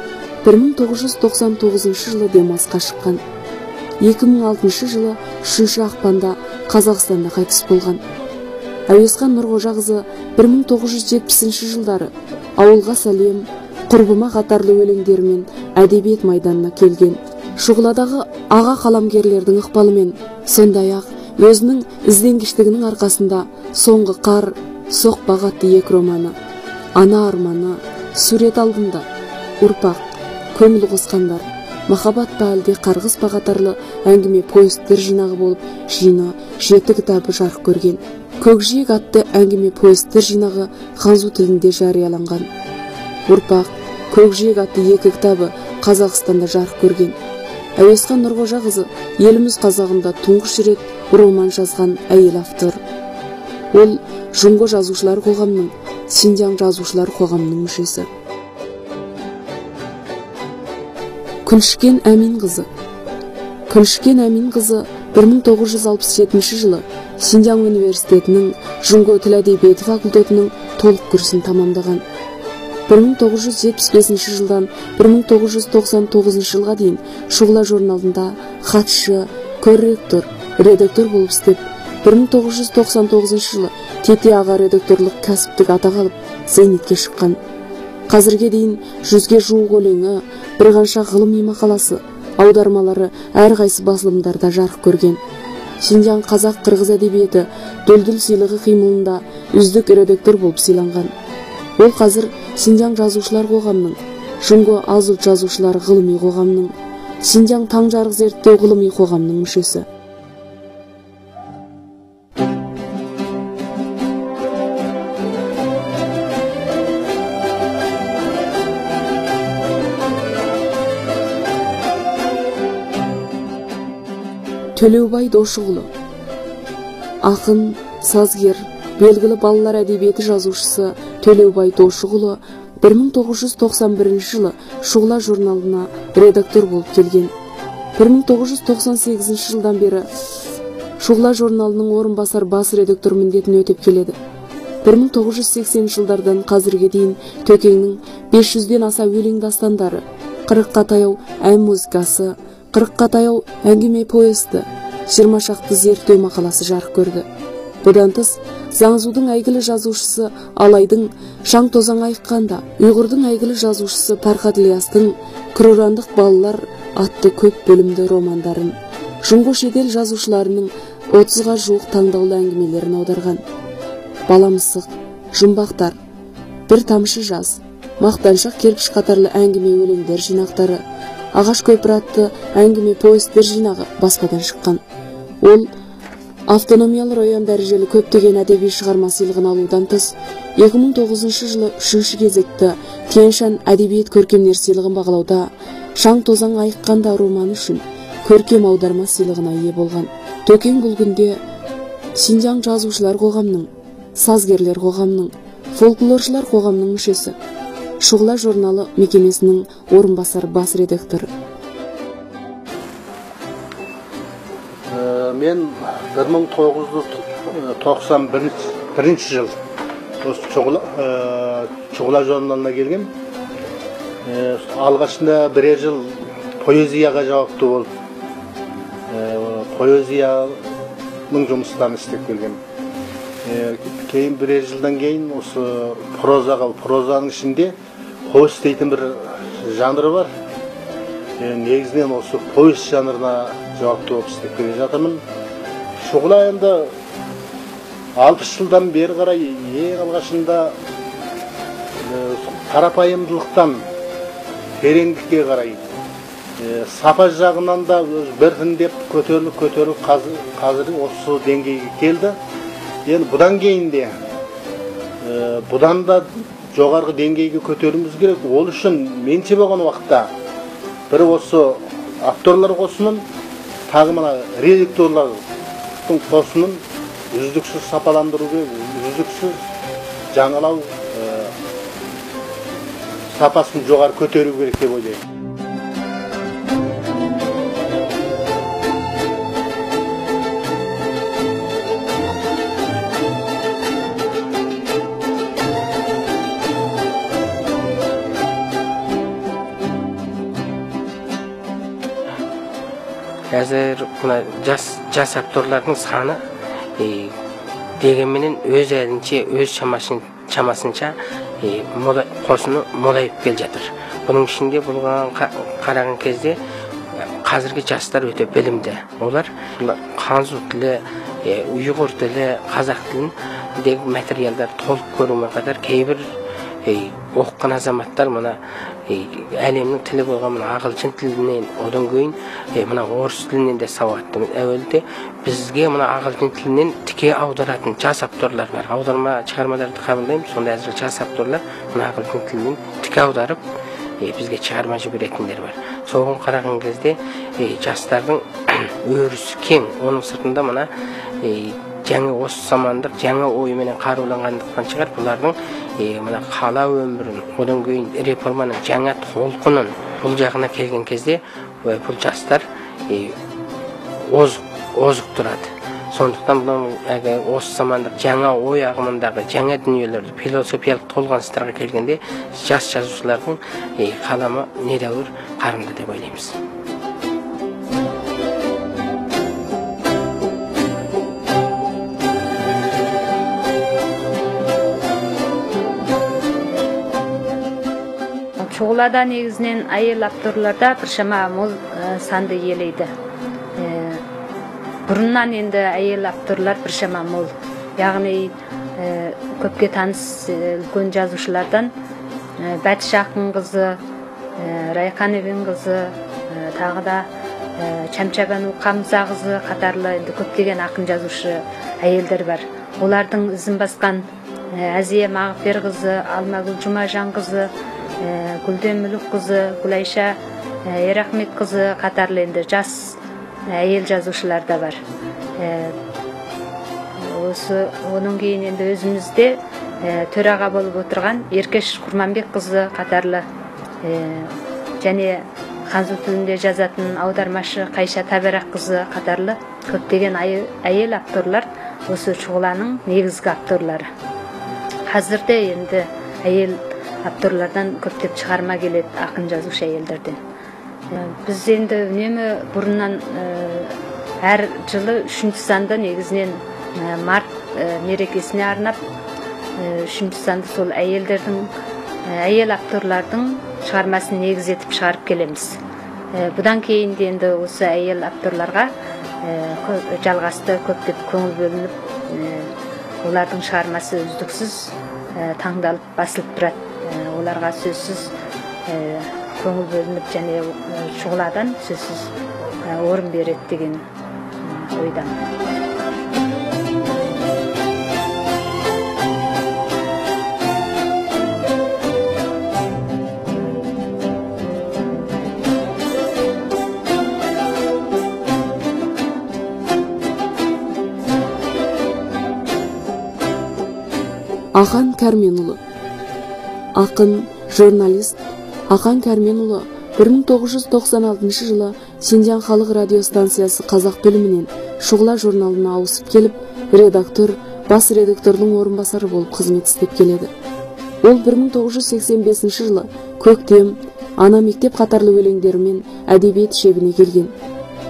1999 жылы демалысқа шыққан. 2006 жылы 3 ақпанда Қазақстанда қайтыс болған. Әуесқан Нұрғожақызы 1970 жылдары «Ауылға сәлем», «Құрбыма» қатарлы өлеңдерімен әдебиет майданына келген. Шұғыладағы аға қаламгерлердің ықпалымен, сондай-ақ өзінің ізденгіштігінің арқасында «Соңғы қар», «Соқпақ» атты екі романы, «Ана арманы», «Сурет алдында», «Ұрпақ», «Көңіл қосқандар», «Махаббат па әлде қарғыс па» қатарлы әңгіме повесттер жинағы болып, жиыны 7 кітабы жарық көрген. «Көкжиек» атты әңгіме повесттер жинағы ханзу тілінде жарияланған. «Ұрпақ», «Көкжиек» атты 2 кітабы Қазақстанда жарық көрген. Әуесқан Нұрғожақызы еліміз қазағында тұңғыш рет роман жазған әйел автор. Ол Жұңго жазушылар қоғамының, Синьцзян жазушылар қоғамының мүшесі. Күлшкен Әминқызы. Күлшкен Әминқызы 1967 жылы Синьцзян университетінің Жұңго тіл әдебиеті факультетінің толық курсын тамамдаған. 1975 жылдан 1999 жылға дейін Шұғыла журналында хатшы, корректор, редактор болып істеп, 1999 жылы Тете аға редакторлық кәсіптік атақ алып, зейнетке шыққан. Қазірге дейін 100-ге жуық өлеңі, бірқанша ғылыми мақаласы, аудармалары әрқайсы басылымдарда жарық көрген. Синьцзян қазақ қырғыз әдебиеті Дүлдүл сыйлығы қимылында үздік редактор болып сыйланған. Ол қазір Синьцзян жазушылар қоғамының, Жұңго аз ұлт жазушылар ғылыми қоғамының, Синьцзян таң жарық зерттеу ғылыми қоғамының мүшесі. Төлеубай Дошығұлы. Ақын, сазгер, белгілі балалар әдебиеті жазушысы Төлеубай Дошығұлы 1991 жылы Шұғыла журналына редактор болып келген. 1998 жылдан бері Шұғыла журналының орынбасар бас редактор міндетін өтеп келеді. 1980 жылдардан қазірге дейін Төкеңнің 500-ден аса өлең дастандары, 40-қа таяу ән музыкасы, 40-қа таяу әңгіме повесті, 20 шақты зерттеу мақаласы жарық көрді. Бұдан тыс, Заңзудың әйгілі жазушысы Алайдың «Шаң тозаң айыққанда», ұйғырдың әйгілі жазушысы Пархат Ильястың «Күрорандық балалар» атты көп бөлімді романдарын, Жұңго шетел жазушыларының 30-ға жуық таңдаулы әңгімелерін аударған. «Бала мысық», «Жұмбақтар», «Бір тамшы жаз», «Мақтаншақ кірпіш» қатарлы әңгіме өлеңдер жинақтары, «Ағаш көпір» атты әңгіме повесттер жинағы баспадан шыққан. Ол автономиялы район дәрежелі көптеген әдеби шығарма сыйлығын алудан тыс, 2009 жылы 3-ші кезекті Тянь-Шань әдебиет көркемдер сыйлығын бағалауда «Шаң тозаң айыққанда» романы үшін көркем аударма сыйлығына ие болған. Төкең бұл күнде Синьцзян жазушылар қоғамының, сазгерлер қоғамының, фольклоршылар қоғамының мүшесі. Шұғыла журналы мекемесінің орынбасар бас редакторы. Мен 1991 жыл осы Шұғыла журналына келгем. Алғашында бірер жыл поэзияға жауапты болып, поэзияның жұмыстарын істеп келгем. Кейін бірер жылдан кейін осы прозаға, прозаның ішінде повесть дейтін бір жанры бар. Негізінен осы повесть жанрына жауапты болып істеп келе жатырмын. Шұғыла енді 60 жылдан бері қарай ең алғашында қарапайымдылықтан тереңдікке қарай сапа жағынан да біртіндеп көтеріліп қазір осы деңгейге келді. Енді бұдан кейін де бұдан да жоғарғы деңгейге көтеруіміз керек. Ол үшін менше болған уақытта бір осы авторлар қосынын, тағы мына редакторлардың қосынын үздіксіз сапаландыру керек, үздіксіз жаңалау, сапасын жоғары көтеру керек деп ойлаймын. Қазір мына жас авторлардың саны дегенменен өз әлінше, өз шамасынша қосыны молайып келе жатыр. Бұның ішінде болған қараған кезде қазіргі жастар өте білімді. Олар ханзу тілі, ұйғыр тілі, қазақ тіліндегі материалдар толық көрумен қатар кейбір оқыған азаматтар мына әлемнің тілі болған мына ағылшын тілінен, одан кейін мына орыс тілінен де сауатты. Әуелде бізге мына ағылшын тілінен тіке аударатын жас авторлар бар. Аударма шығармаларды қабылдаймыз, сонда әзір жас авторлар мына ағылшын тілінен тіке аударып бізге шығарма жіберетіндер бар. Соған қараған кезде жастардың өрісі кең. Оның сыртында мына жаңа осы замандық жаңа ойменен қаруланғандықтан шығар, бұлардың мына қала өмірін, одан кейін реформаның жаңа толқынын бұл жағына келген кезде бұл жастар озық тұрады. Сондықтан бұның осы замандық жаңа ой ағымындағы жаңа дүниелерді, философиялық толғаныстарға келгенде жас жазушылардың қаламы недәуір қарымды деп ойлаймыз. Шұғылада негізінен әйел авторларда біршама мол санды иелейді. Бұрыннан енді әйел авторлар біршама мол. Яғни көпке таныс үлкен жазушылардан Бәтіш Ақынқызы, Райқан Ебенқызы, тағы да Чәмшабану Қамзақызы қатарлы енді көптеген ақын жазушы әйелдер бар. Олардың ізін басқан Әзия Мағферқызы, Алмагүл Жұмажанқызы, Гүлден Мүлікқызы, Гүлайша Ерахметқызы қатарлы енді жас әйел жазушылар да бар. Осы оның кейін енді өзімізде төраға болып отырған Еркеш Құрманбекқызы қатарлы және ханзу тілінде жазатын аудармашы Қайша Табараққызы қатарлы көптеген әйел авторлар осы Шұғыланың негізгі авторлары. Қазірде енді әйел авторлардан көптеп шығарма келеді, ақын жазушы әйелдерден. Біз енді үнемі бұрыннан әр жылы 3-ші санды негізінен март мерекесіне арнап 3-ші санды сол әйелдердің, әйел авторлардың шығармасын негіз етіп шығарып келеміз. Бұдан кейін де енді осы әйел авторларға жалғасты көптеп көңіл бөлініп, олардың шығармасы үздіксіз таңдалып басылып тұрады. Оларға сөзсіз көңіл бөлініп және Шұғыладан сөзсіз орын береді деген ойдамын. Ақан Кәрменұлы. Ақын, журналист Ақан Кәрменұлы 1996 жылы Синьцзян халық радиостанциясы қазақ бөлімінен Шұғыла журналына ауысып келіп, редактор, бас редактордың орынбасары болып қызмет істеп келеді. Ол 1985 жылы Көктем, Ана мектеп қатарлы өлеңдерімен әдебиет шебіне келген.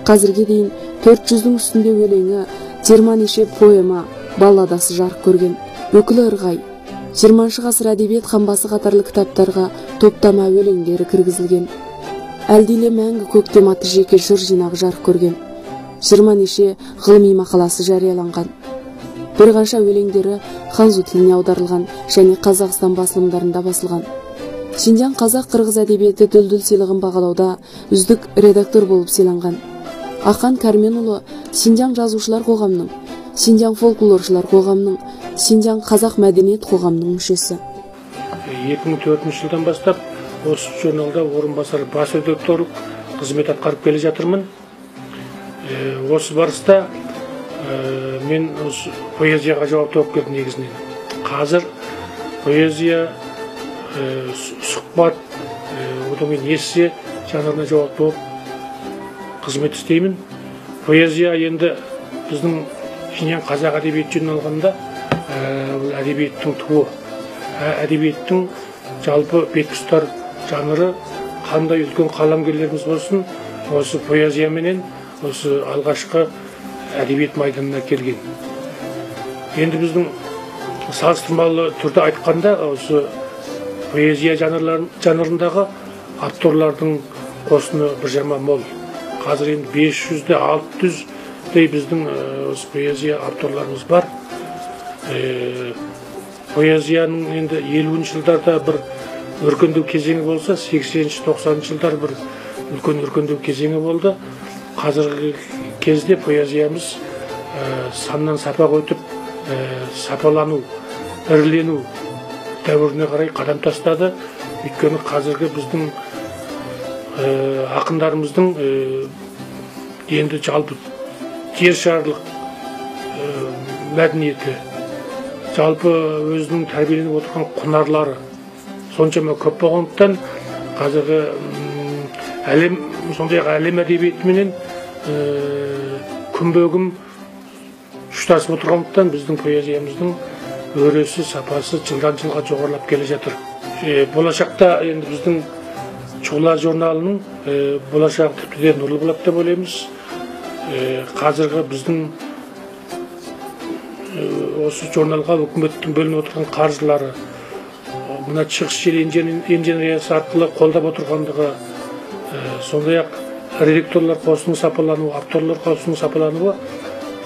Қазірге дейін 400-дің үстінде өлеңі, 20 неше поэма, балладасы жарық көрген. Өкілі ырғай, 20 ғасыр әдебиет қамбасы қатарлы кітаптарға топтама өлеңдері кіргізілген. Әлдиле мәңгі көктем атты жеке жыр жинағы жарық көрген. 20 неше ғылыми мақаласы жарияланған. Бір қанша өлеңдері ханзу тіліне аударылған және Қазақстан басылымдарында басылған. Шинжаң қазақ-қырғыз әдебиеті дүлдүл сыйлығын бағалауда үздік редактор болып сыйланған. Ақан Кәрменұлы Шинжаң жазушылар қоғамының, Шинжаң фольклоршылар қоғамының, Шинжаң қазақ мәдениет қоғамының мүшесі. 2004 жылдан бастап осы журналда орынбасар бас редакторлық қызмет атқарып келе жатырмын. Осы барыста мен осы поэзияға жауапты болып келдім негізінен. Қазір поэзия, сұхбат, одан кейін эссе жанрына жауапты болып қызмет істеймін. Поэзия енді біздің Шинжаң қазақ әдебиеті жөнін алғанда бұл әдебиеттің туы, әдебиеттің жалпы бетұстар жанры. Қандай үлкен қаламгерлеріміз болсын, осы поэзияменен осы алғашқы әдебиет майданына келген. Енді біздің салыстырмалы түрде айтқанда, осы поэзия жанрындағы авторлардың қосыны біршама мол. Қазір енді 500-де 600-дей біздің осы поэзия авторларымыз бар. Поэзияның енді 50-ші жылдарда бір өркендеу кезеңі болса, 80-ші, 90-шы жылдар бір үлкен өркендеу кезеңі болды. Қазіргі кезде поэзиямыз саннан сапаға өтіп, сапалану, ірілену дәуіріне қарай қадам тастады. Өйткені қазіргі біздің ақындарымыздың енді жалпы жер шарлық мәдениеті, жалпы өзінің тәрбиеленіп отырған құнарлары соншама көп болғандықтан, қазіргі әлем, сондай-ақ әлем әдебиетіменен күнбе-күн ұштасып отырғандықтан біздің поэзиямыздың өресі, сапасы жылдан жылға жоғарылап келе жатыр. Болашақта енді біздің Шұғыла журналының болашағы тіпті де нұрлы болады деп ойлаймыз. Қазіргі біздің осы журналға үкіметтің бөлініп отырған қаржылары, мына шығыс жел инженериясы арқылы қолдап отырғандығы, сондай-ақ редакторлар қосының сапалануы, авторлар қосының сапалануы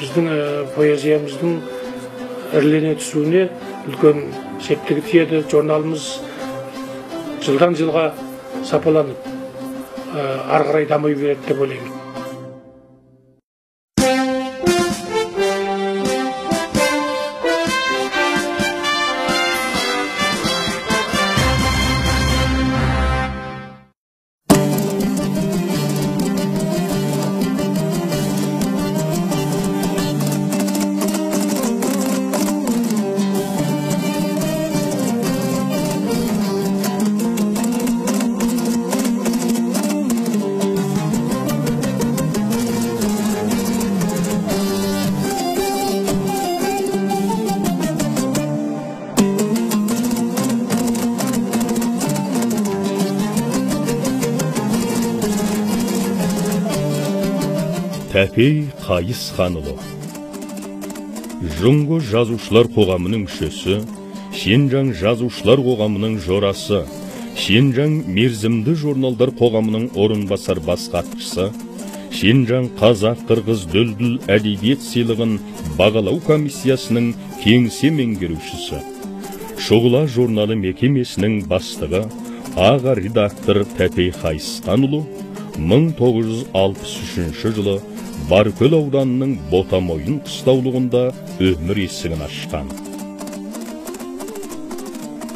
біздің поэзиямыздың ірілене түсуіне үлкен септігі тиеді. Журналымыз жылдан жылға сапаланып, ары қарай дами береді деп ойлаймын. Тәпей Қайысханұлы, Жұңғы жазушылар қоғамының мүшесі, Шинжаң жазушылар қоғамының жорасы, Шинжаң мерзімді журналдар қоғамының орынбасар бас хатшысы, Шинжаң қазақ-қырғыз дүлдүл әдебиет сыйлығын бағалау комиссиясының кеңсе меңгерушісі, Шұғыла журналы мекемесінің бастығы, аға редактор Тәпей Қайысханұлы 1963 жылы Баркөл ауданының Ботамойын қыстаулығында өмір есігін ашқан.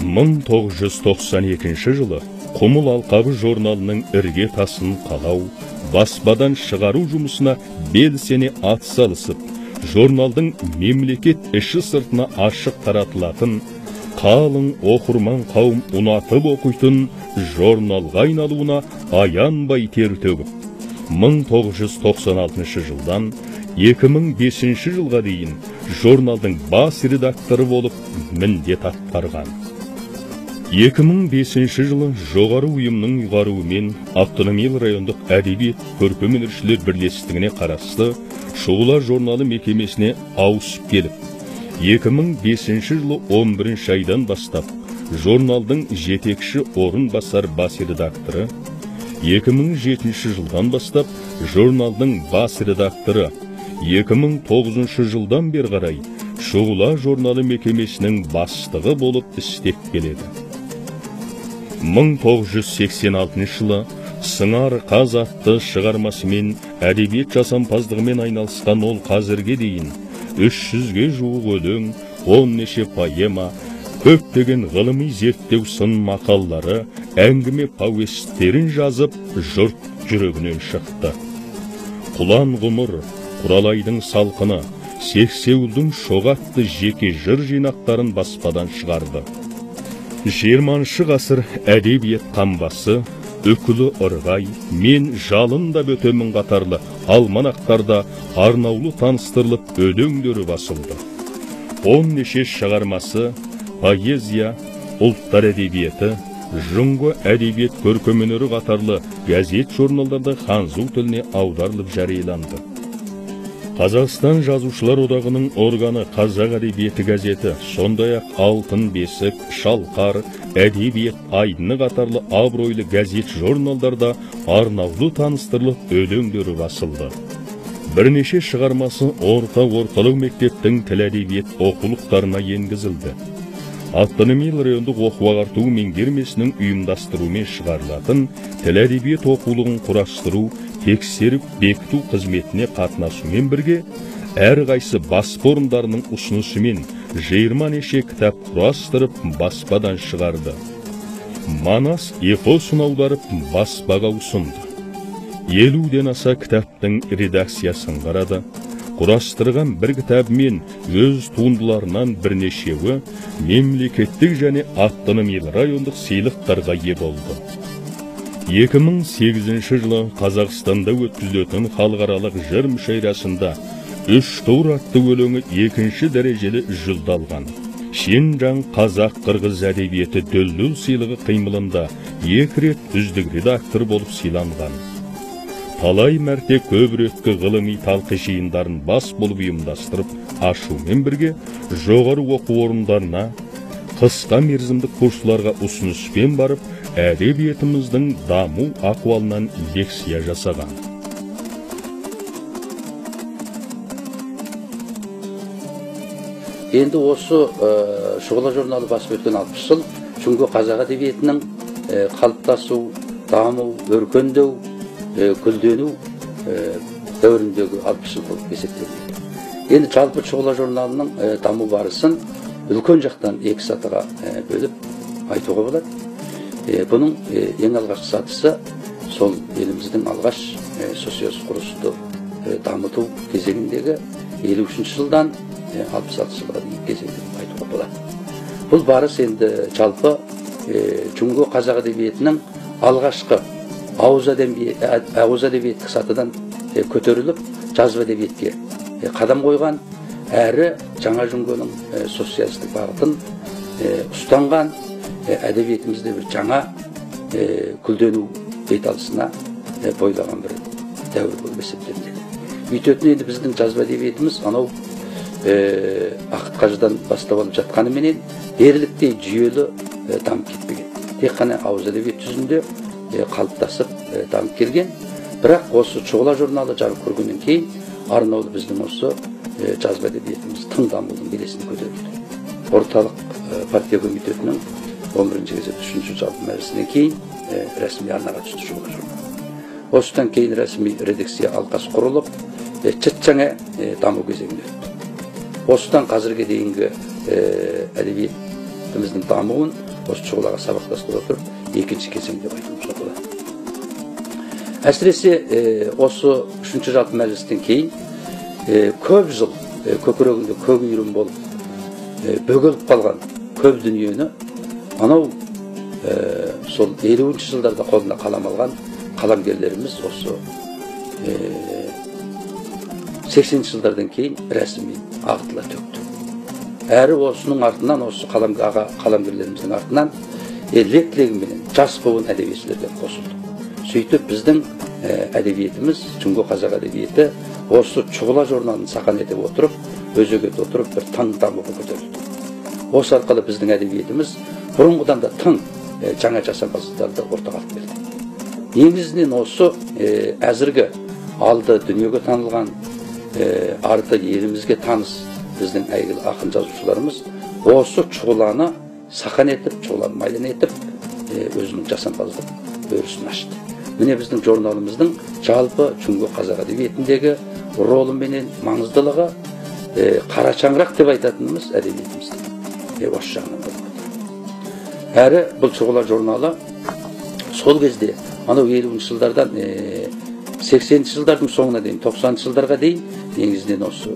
1992 жылы Құмыл алқабы журналының ірге тасын қалау, баспадан шығару жұмысына белсене атсалысып, журналдың мемлекет іші сыртына ашық таратылатын, қалың оқырман қауым ұнатып оқитын журналға айналуына аянбай тер төгіп, 1996 жылдан 2005 жылға дейін журналдың бас редакторы болып міндет атқарған. 2005 жылы жоғары ұйымның ұйғаруымен Автономиялы райондық әдебиет көркемөнершілер бірлестігіне қарасты Шұғыла журналы мекемесіне ауысып келіп, 2005 жылы 11 айдан бастап журналдың жетекші орынбасар бас редакторы, 2007 жылдан бастап журналдың бас редакторы, 2009 жылдан бері қарай Шұғыла журналы мекемесінің бастығы болып істеп келеді. 1986 жылы Сыңар қаз атты шығармасымен әдебиет жасампаздығымен айналысқан ол қазірге дейін 300-ге жуық өлең, 10 неше поэма, Көптеген ғылыми зерттеу сын мақалалары, әңгіме повестерін жазып, жұрт жүрегінен шықты. Құлан ғұмыр, Құралайдың салқыны, Сексеуілдің шоғы атты жеке жыр жинақтарын баспадан шығарды. 20 ғасыр әдебиет қамбасы, Үкілі ырғай, мен жалындап өтемін қатарлы алманақтарда арнаулы таныстырылып өлеңдері басылды. 10 неше шығармасы поэзия, ұлттар әдебиеті, Жұңғы әдебиет көркемөнері қатарлы газет журналдарда ханзу тіліне аударылып жарияланды. Қазақстан Жазушылар одағының органы Қазақ әдебиеті газеті, сондай-ақ Алтын бесік, Шалқар, Әдебиет айдыны қатарлы абыройлы газет журналдарда арнаулы таныстырылып өлеңдері басылды. Бірнеше шығармасы орта-орталық мектептің тіл әдебиет оқулықтарына енгізілді. Автономиялы райондық оқу ағарту меңгермесінің ұйымдастыруымен шығарылатын тіл әдебиет оқулығын құрастыру, тексеріп бекіту қызметіне қатынасумен бірге әрқайсы баспа орындарының ұсынысымен 20 неше кітап құрастырып баспадан шығарды. Манас эпосын аударып баспаға ұсынды. 50-ден аса кітаптың редакциясын қарады. Құрастырған бір кітабымен өз туындыларынан бірнешеуі мемлекеттік және автономиялы райондық сыйлықтарға ие болды. 2008 жылы Қазақстанда өткізілетін халықаралық жыр мүшәйрасында «Үш тур» атты өлеңі екінші дәрежелі жүлде алған. Шинжаң қазақ-қырғыз әдебиеті дүлдүл сыйлығы қимылында 2 рет үздік редактор болып сыйланған. Талай мәрте көп реткі ғылыми талқы жиындарын бас болып ұйымдастырып ашумен бірге жоғары оқу орындарына қысқа мерзімді курсларға ұсыныспен барып әдебиетіміздің даму ахуалынан лекция жасаған. Енді осы Шұғыла журналы басып өткен 60 жыл Шүңгі қазақ әдебиетінің қалыптасу, даму, өркендеу, гүлдену дәуіріндегі 60 жыл болып есептелінеді. Енді жалпы Шұғыла журналының даму барысын үлкен жақтан екі сатыға бөліп айтуға болады. Бұның ең алғашқы сатысы сол еліміздің алғаш социалистік құрылысты дамыту кезеңіндегі 53 жылдан 66 жылға дейін кезең деп айтуға болады. Бұл барыс енді жалпы Жұңғы қазақ әдебиетінің алғашқы ауыз әдебиеттік сатыдан көтеріліп жазба әдебиетке қадам қойған, әрі жаңа Жұңғының социалистік бағытын ұстанған әдебиетімізде бір жаңа гүлдену беталысына бойлаған бір дәуір болып есептелінеді. Өйтетін енді біздің жазба әдебиетіміз анау Ақыт қажыдан бастап алып жатқаныменен ерліктей жүйелі дамып кетпеген. Тек қана ауыз әдебиет жүзінде қалыптасып дамып келген. Бірақ осы Шұғыла журналы жарық көргеннен кейін арнаулы біздің осы жазба әдебиетіміз тың дамудың белесін көтерді. Орталық партия комитетінің 11-ші кезекті 3-ші жалпы мәжілісінен кейін рәсми арнаға түсті Шұғыла журналы. Осыдан кейін рәсми редакция алқасы құрылып, жаңа даму кезеңіне өтті. Осыдан қазірге дейінгі әдебиетіміздің дамуын осы Шұғылаға сабақтастыра отырып екінші кезең деп айтуымызға болады. Әсіресе осы 3-ші жалпы мәжілістен кейін көп жыл көкірегінде көк үйірім болып бөгеліп қалған көп дүниені анау сол 50-ші жылдарда қолына қалам алған қаламгерлеріміз осы 80-ші жылдардан кейін рәсми ағытыла төкті. Әрі осының артынан, осы қаламгерлеріміздің артынан лек-легіменен жас буын әдебиетшілер қосылды. Сөйтіп біздің әдебиетіміз, Жұңғы қазақ әдебиеті осы Шұғыла журналын сақан етіп отырып, өзек ете отырып бір тың дамуға көтерілді. Осы арқылы біздің әдебиетіміз бұрынғыдан да тың жаңа жасампаздықтарды ортаға алып келді. Негізінен осы әзіргі алды дүниеге танылған, арты елімізге таныс біздің әйгілі ақын жазушыларымыз осы Шұғыланы сақан етіп, Шұғыланы майдан етіп, өзінің жасампаздық өрісін ашты. Міне біздің журналымыздың жалпы Жұңғы қазақ әдебиетіндегі ролі менен маңыздылығы, қара шаңырақ деп айтатынымыз әдебиетіміздің осы жағынан болады. Әрі бұл Шұғыла журналы сол кезде анау 50-ші жылдардан 80-ші жылдардың соңына дейін, 90-шы жылдарға дейін негізінен осы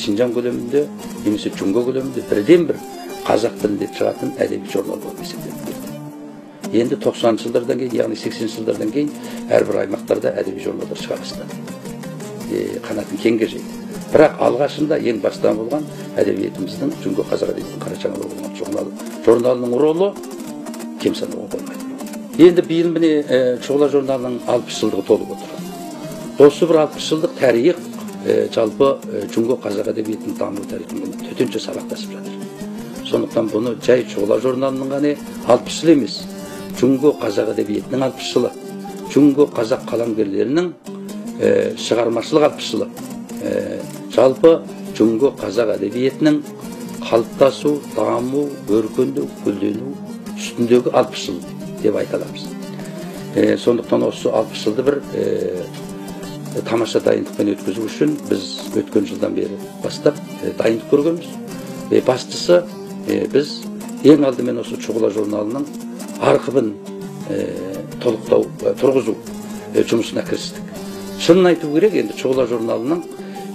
Шинжаң көлемінде немесе Жүнгі көлемінде бірден бір қазақ тілінде шығатын әдеби журнал болып есептеліп келді. Енді 90-шы жылдардан кейін, яғни 80-ші жылдардан кейін әрбір аймақтарда әдеби журналдар шыға бастады. Қанатын кеңге жайды. Бірақ алғашында ең бастан болған әдебиетіміздің Жүнгі қазақ әдебиетінің қара шаңырағы болған журналының ролы кем санауға болмайды. Енді биыл міне Шұғыла журналының 60 жылдығы толып отыр. Осы бір 60 жылдық тарих жалпы Жүнгі қазақ әдебиетінің даму тарихымен төтенше сабақтасып жатыр. Сондықтан бұны жай Шұғыла журналының ғана 60 жыл емес, Жүнгі қазақ әдебиетінің 60 жылы, Жүнгі қазақ қаламгерлерінің шығармашылық 60 жылы, жалпы Жүнгі қазақ әдебиетінің қалыптасу, даму, өркендеу, гүлдену үстіндегі 60 жыл деп айта аламыз. Сондықтан осы 60 жылды бір тамаша дайындықпен өткізу үшін біз өткен жылдан бері бастап дайындық көргенбіз. Бастысы біз ең алдымен осы Шұғыла журналының архивін толықтау, тұрғызу жұмысына кірістік. Шынын айту керек, енді Шұғыла журналының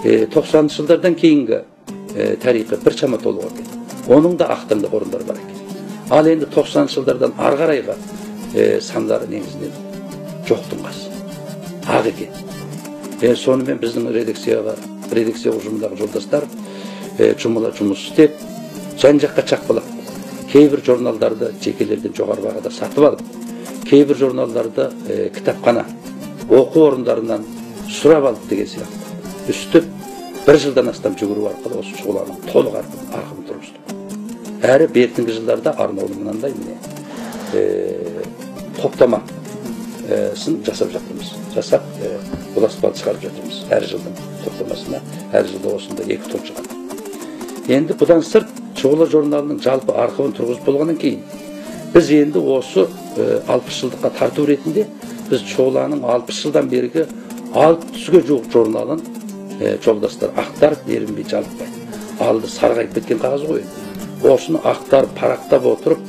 90-шы жылдардан кейінгі тарихы біршама толық екен. Оның да ақтаңдақ орындары бар екен. Ал енді 90-шы жылдардан ары қарайғы сандары негізінен жоқтың қасы, ақ екен. Сонымен біздің редакция ұжымындағы жолдастар жұмыла жұмыс істеп, жан-жаққа шақпалап, кейбір журналдарды жекелерден жоғары бағада сатып алып, кейбір журналдарды кітапхана, оқу орындарынан сұрап алып деген сияқты. Үстіп бір жылдан астам жүгіру арқылы осы Шұғыланың толық арқылы тұрғыздық. Әрі бертінгі жылдарда арнаулы мынандай міне топтамасын жасап жатырмыз. Жасап, ұласпалы шығарып жатырмыз. Әр жылдың топтамасына, әр жылда осында 2 том шығады. Енді бұдан сырт Шұғыла журналының жалпы архивін тұрғызып болғаннан кейін біз енді осы 60 жылдыққа тарту ретінде біз Шұғыланың 60 жылдан бергі 600-ге жуық журналын жолдастар ақтарып, ерінбей жалықпай. Алды сарғайып кеткен қағаз ғой. Осыны ақтарып, парақтап отырып,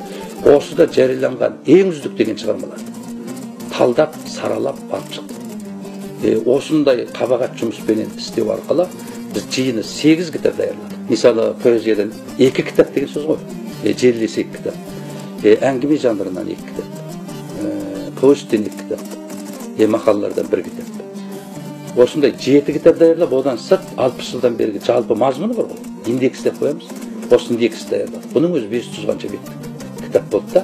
осы да жарияланған ең үздік деген шығармаларды талдап, саралап алып шықтық. Осындай қабағат жұмыспенен істеу арқылы біз жиыны 8 кітап даярладық. Мысалы, поэзиядан 2 кітап деген сөз ғой. Желілес 2 кітап. Әңгіме жанрынан 2 кітап. Повестен 2 кітап. Мақалалардан 1 кітап. Осындай 7 кітап даярлап, одан сырт 60 жылдан бергі жалпы мазмұны бар ғой. Индекс деп қоямыз. Осы индекс даярладық. Бұның өзі 500 қанша беттік кітап болды да.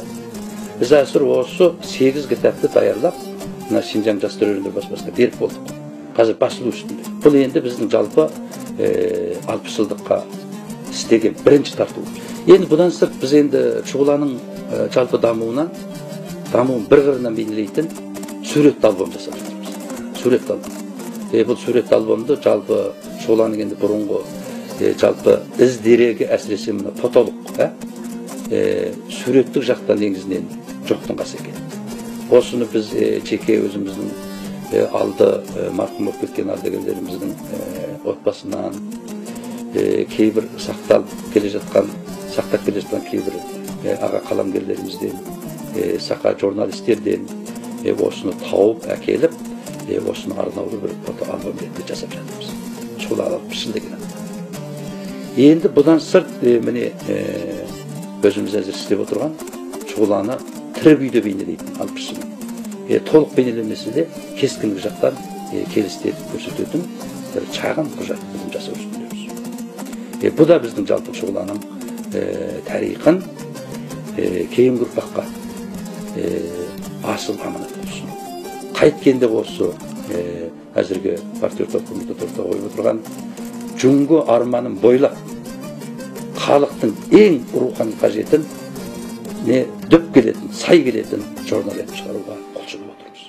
Біз әсір осы 8 кітапты даярлап, мына Шинжаң жастар өрендер баспасына беріп болдық. Қазір басылу үстінде. Бұл енді біздің жалпы 60 жылдыққа істеген бірінші тарту. Енді бұдан сырт біз енді Шұғыланың жалпы дамуын бір қырынан бейнелейтін суретті альбом жасап жатырмыз. Суретті альбом. Бұл суретті альбомды жалпы Шұғыланың енді бұрынғы жалпы із дерегі, әсіресе мына фотолық, суреттік жақтан негізінен жоқтың қасы екен. Осыны біз жеке өзіміздің алды марқұм болып кеткен ардагерлеріміздің отбасынан, кейбір сақтап келе жатқан кейбір аға қаламгерлерімізден, сақа журналистерден осыны тауып әкеліп, осыны арнаулы бір фотоальбом ретінде жасап жатырмыз. Шұғыла 60 жыл деген. Енді бұдан сырт міне өзіміз әзір істеп отырған Шұғыланы тірі күйде бейнелейтін 60 жыл. Толық бейнелемесе де кескіндік жақтан келістетіп көрсететін бір шағын құжат бүгін жасау үстіндеміз. Бұл да біздің жалпы Шұғыланың тарихын кейінгі ұрпаққа асыл аманат болсын. Қайткенде осы әзіргі партия орталық комитеті ортаға қойып отырған жүнгі арманын бойлап, халықтың ең рухани қажетін не дөп келетін, сай келетін журнал етіп шығаруға қол жүгіріп отырмыз.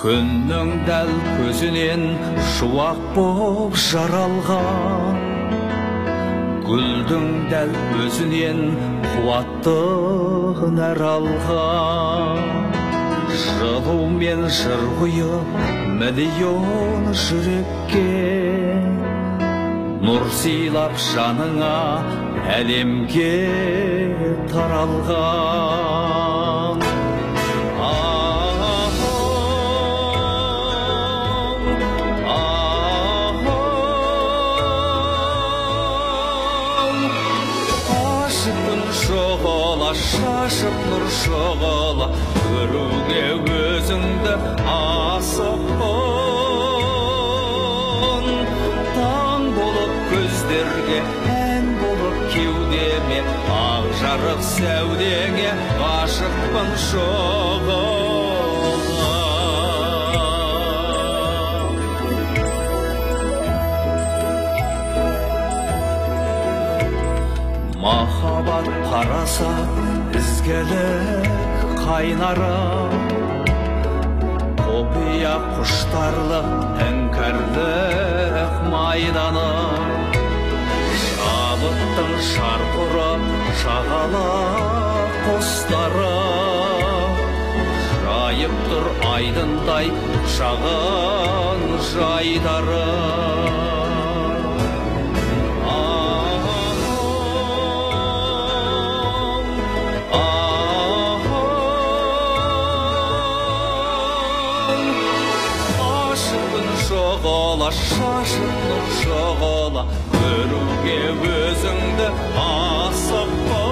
Күннің дәл көзінен шуақ боп жаралған, гүлдің дәл өзінен қуатты нәр алған. Жылумен жыр құйып миллион жүрекке, нұр сыйлап жаныңа әлемге таралған. Шашып нұр шоғыла, көруге өзіңді асықпын. Таң болып көздерге, ән болып кеудеме, ақ жарық сәулеңе ғашықпын шоғыла. Махаббат парасат, ізгілік қайнары, құпия құштарлық, іңкәрлік майданы. Шабыттың шарқ ұрып шағала құстары, жайып тұр айдындай шағын жайдары. Шашып нұр шоғыла, көруге өзіңді асықпын.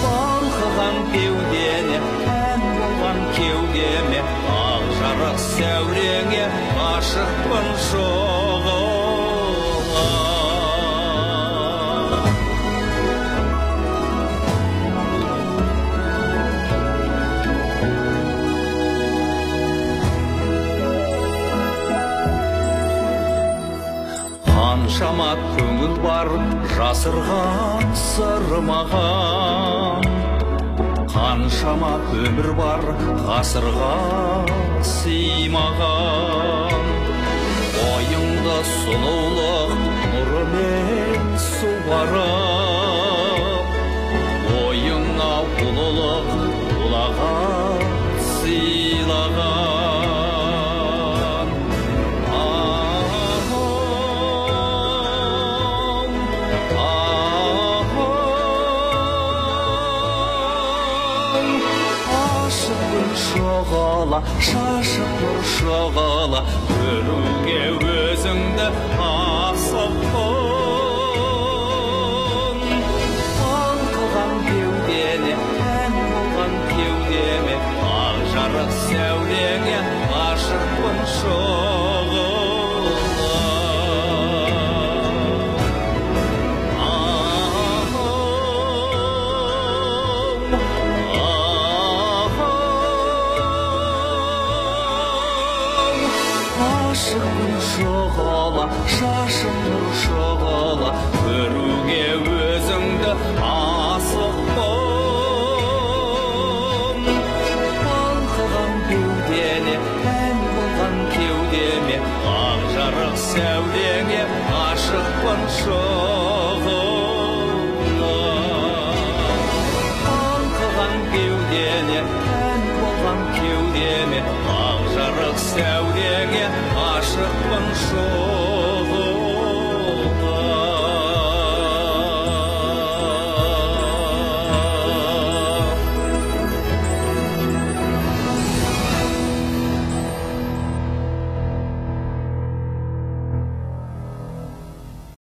Балқыған кеудене, ән болған кеудеме, ақ жарық сәулеңе ғашықпын шоғыла. Қаншама көңіл бар жасырған сыр маған, қаншама өмір бар ғасырға сыймаған. Ойыңды сұлулық нұрымен суарып, ойыңа ұлылық ұлағат сыйлаған. Шоғыла, шашып нұр шоғыла, көруге өзіңді асықпын. Балқыған кеудене, ән болған кеудеме, ақ жарық сәулеңе ғашықпын шоғыла. Шоғыла, шашып нұр шоғыла, көруге өзіңді асықпын. Балқыған кеудене, ән болған кеудеме, ақ жарық сәулеңе ғашықпын шоғыла.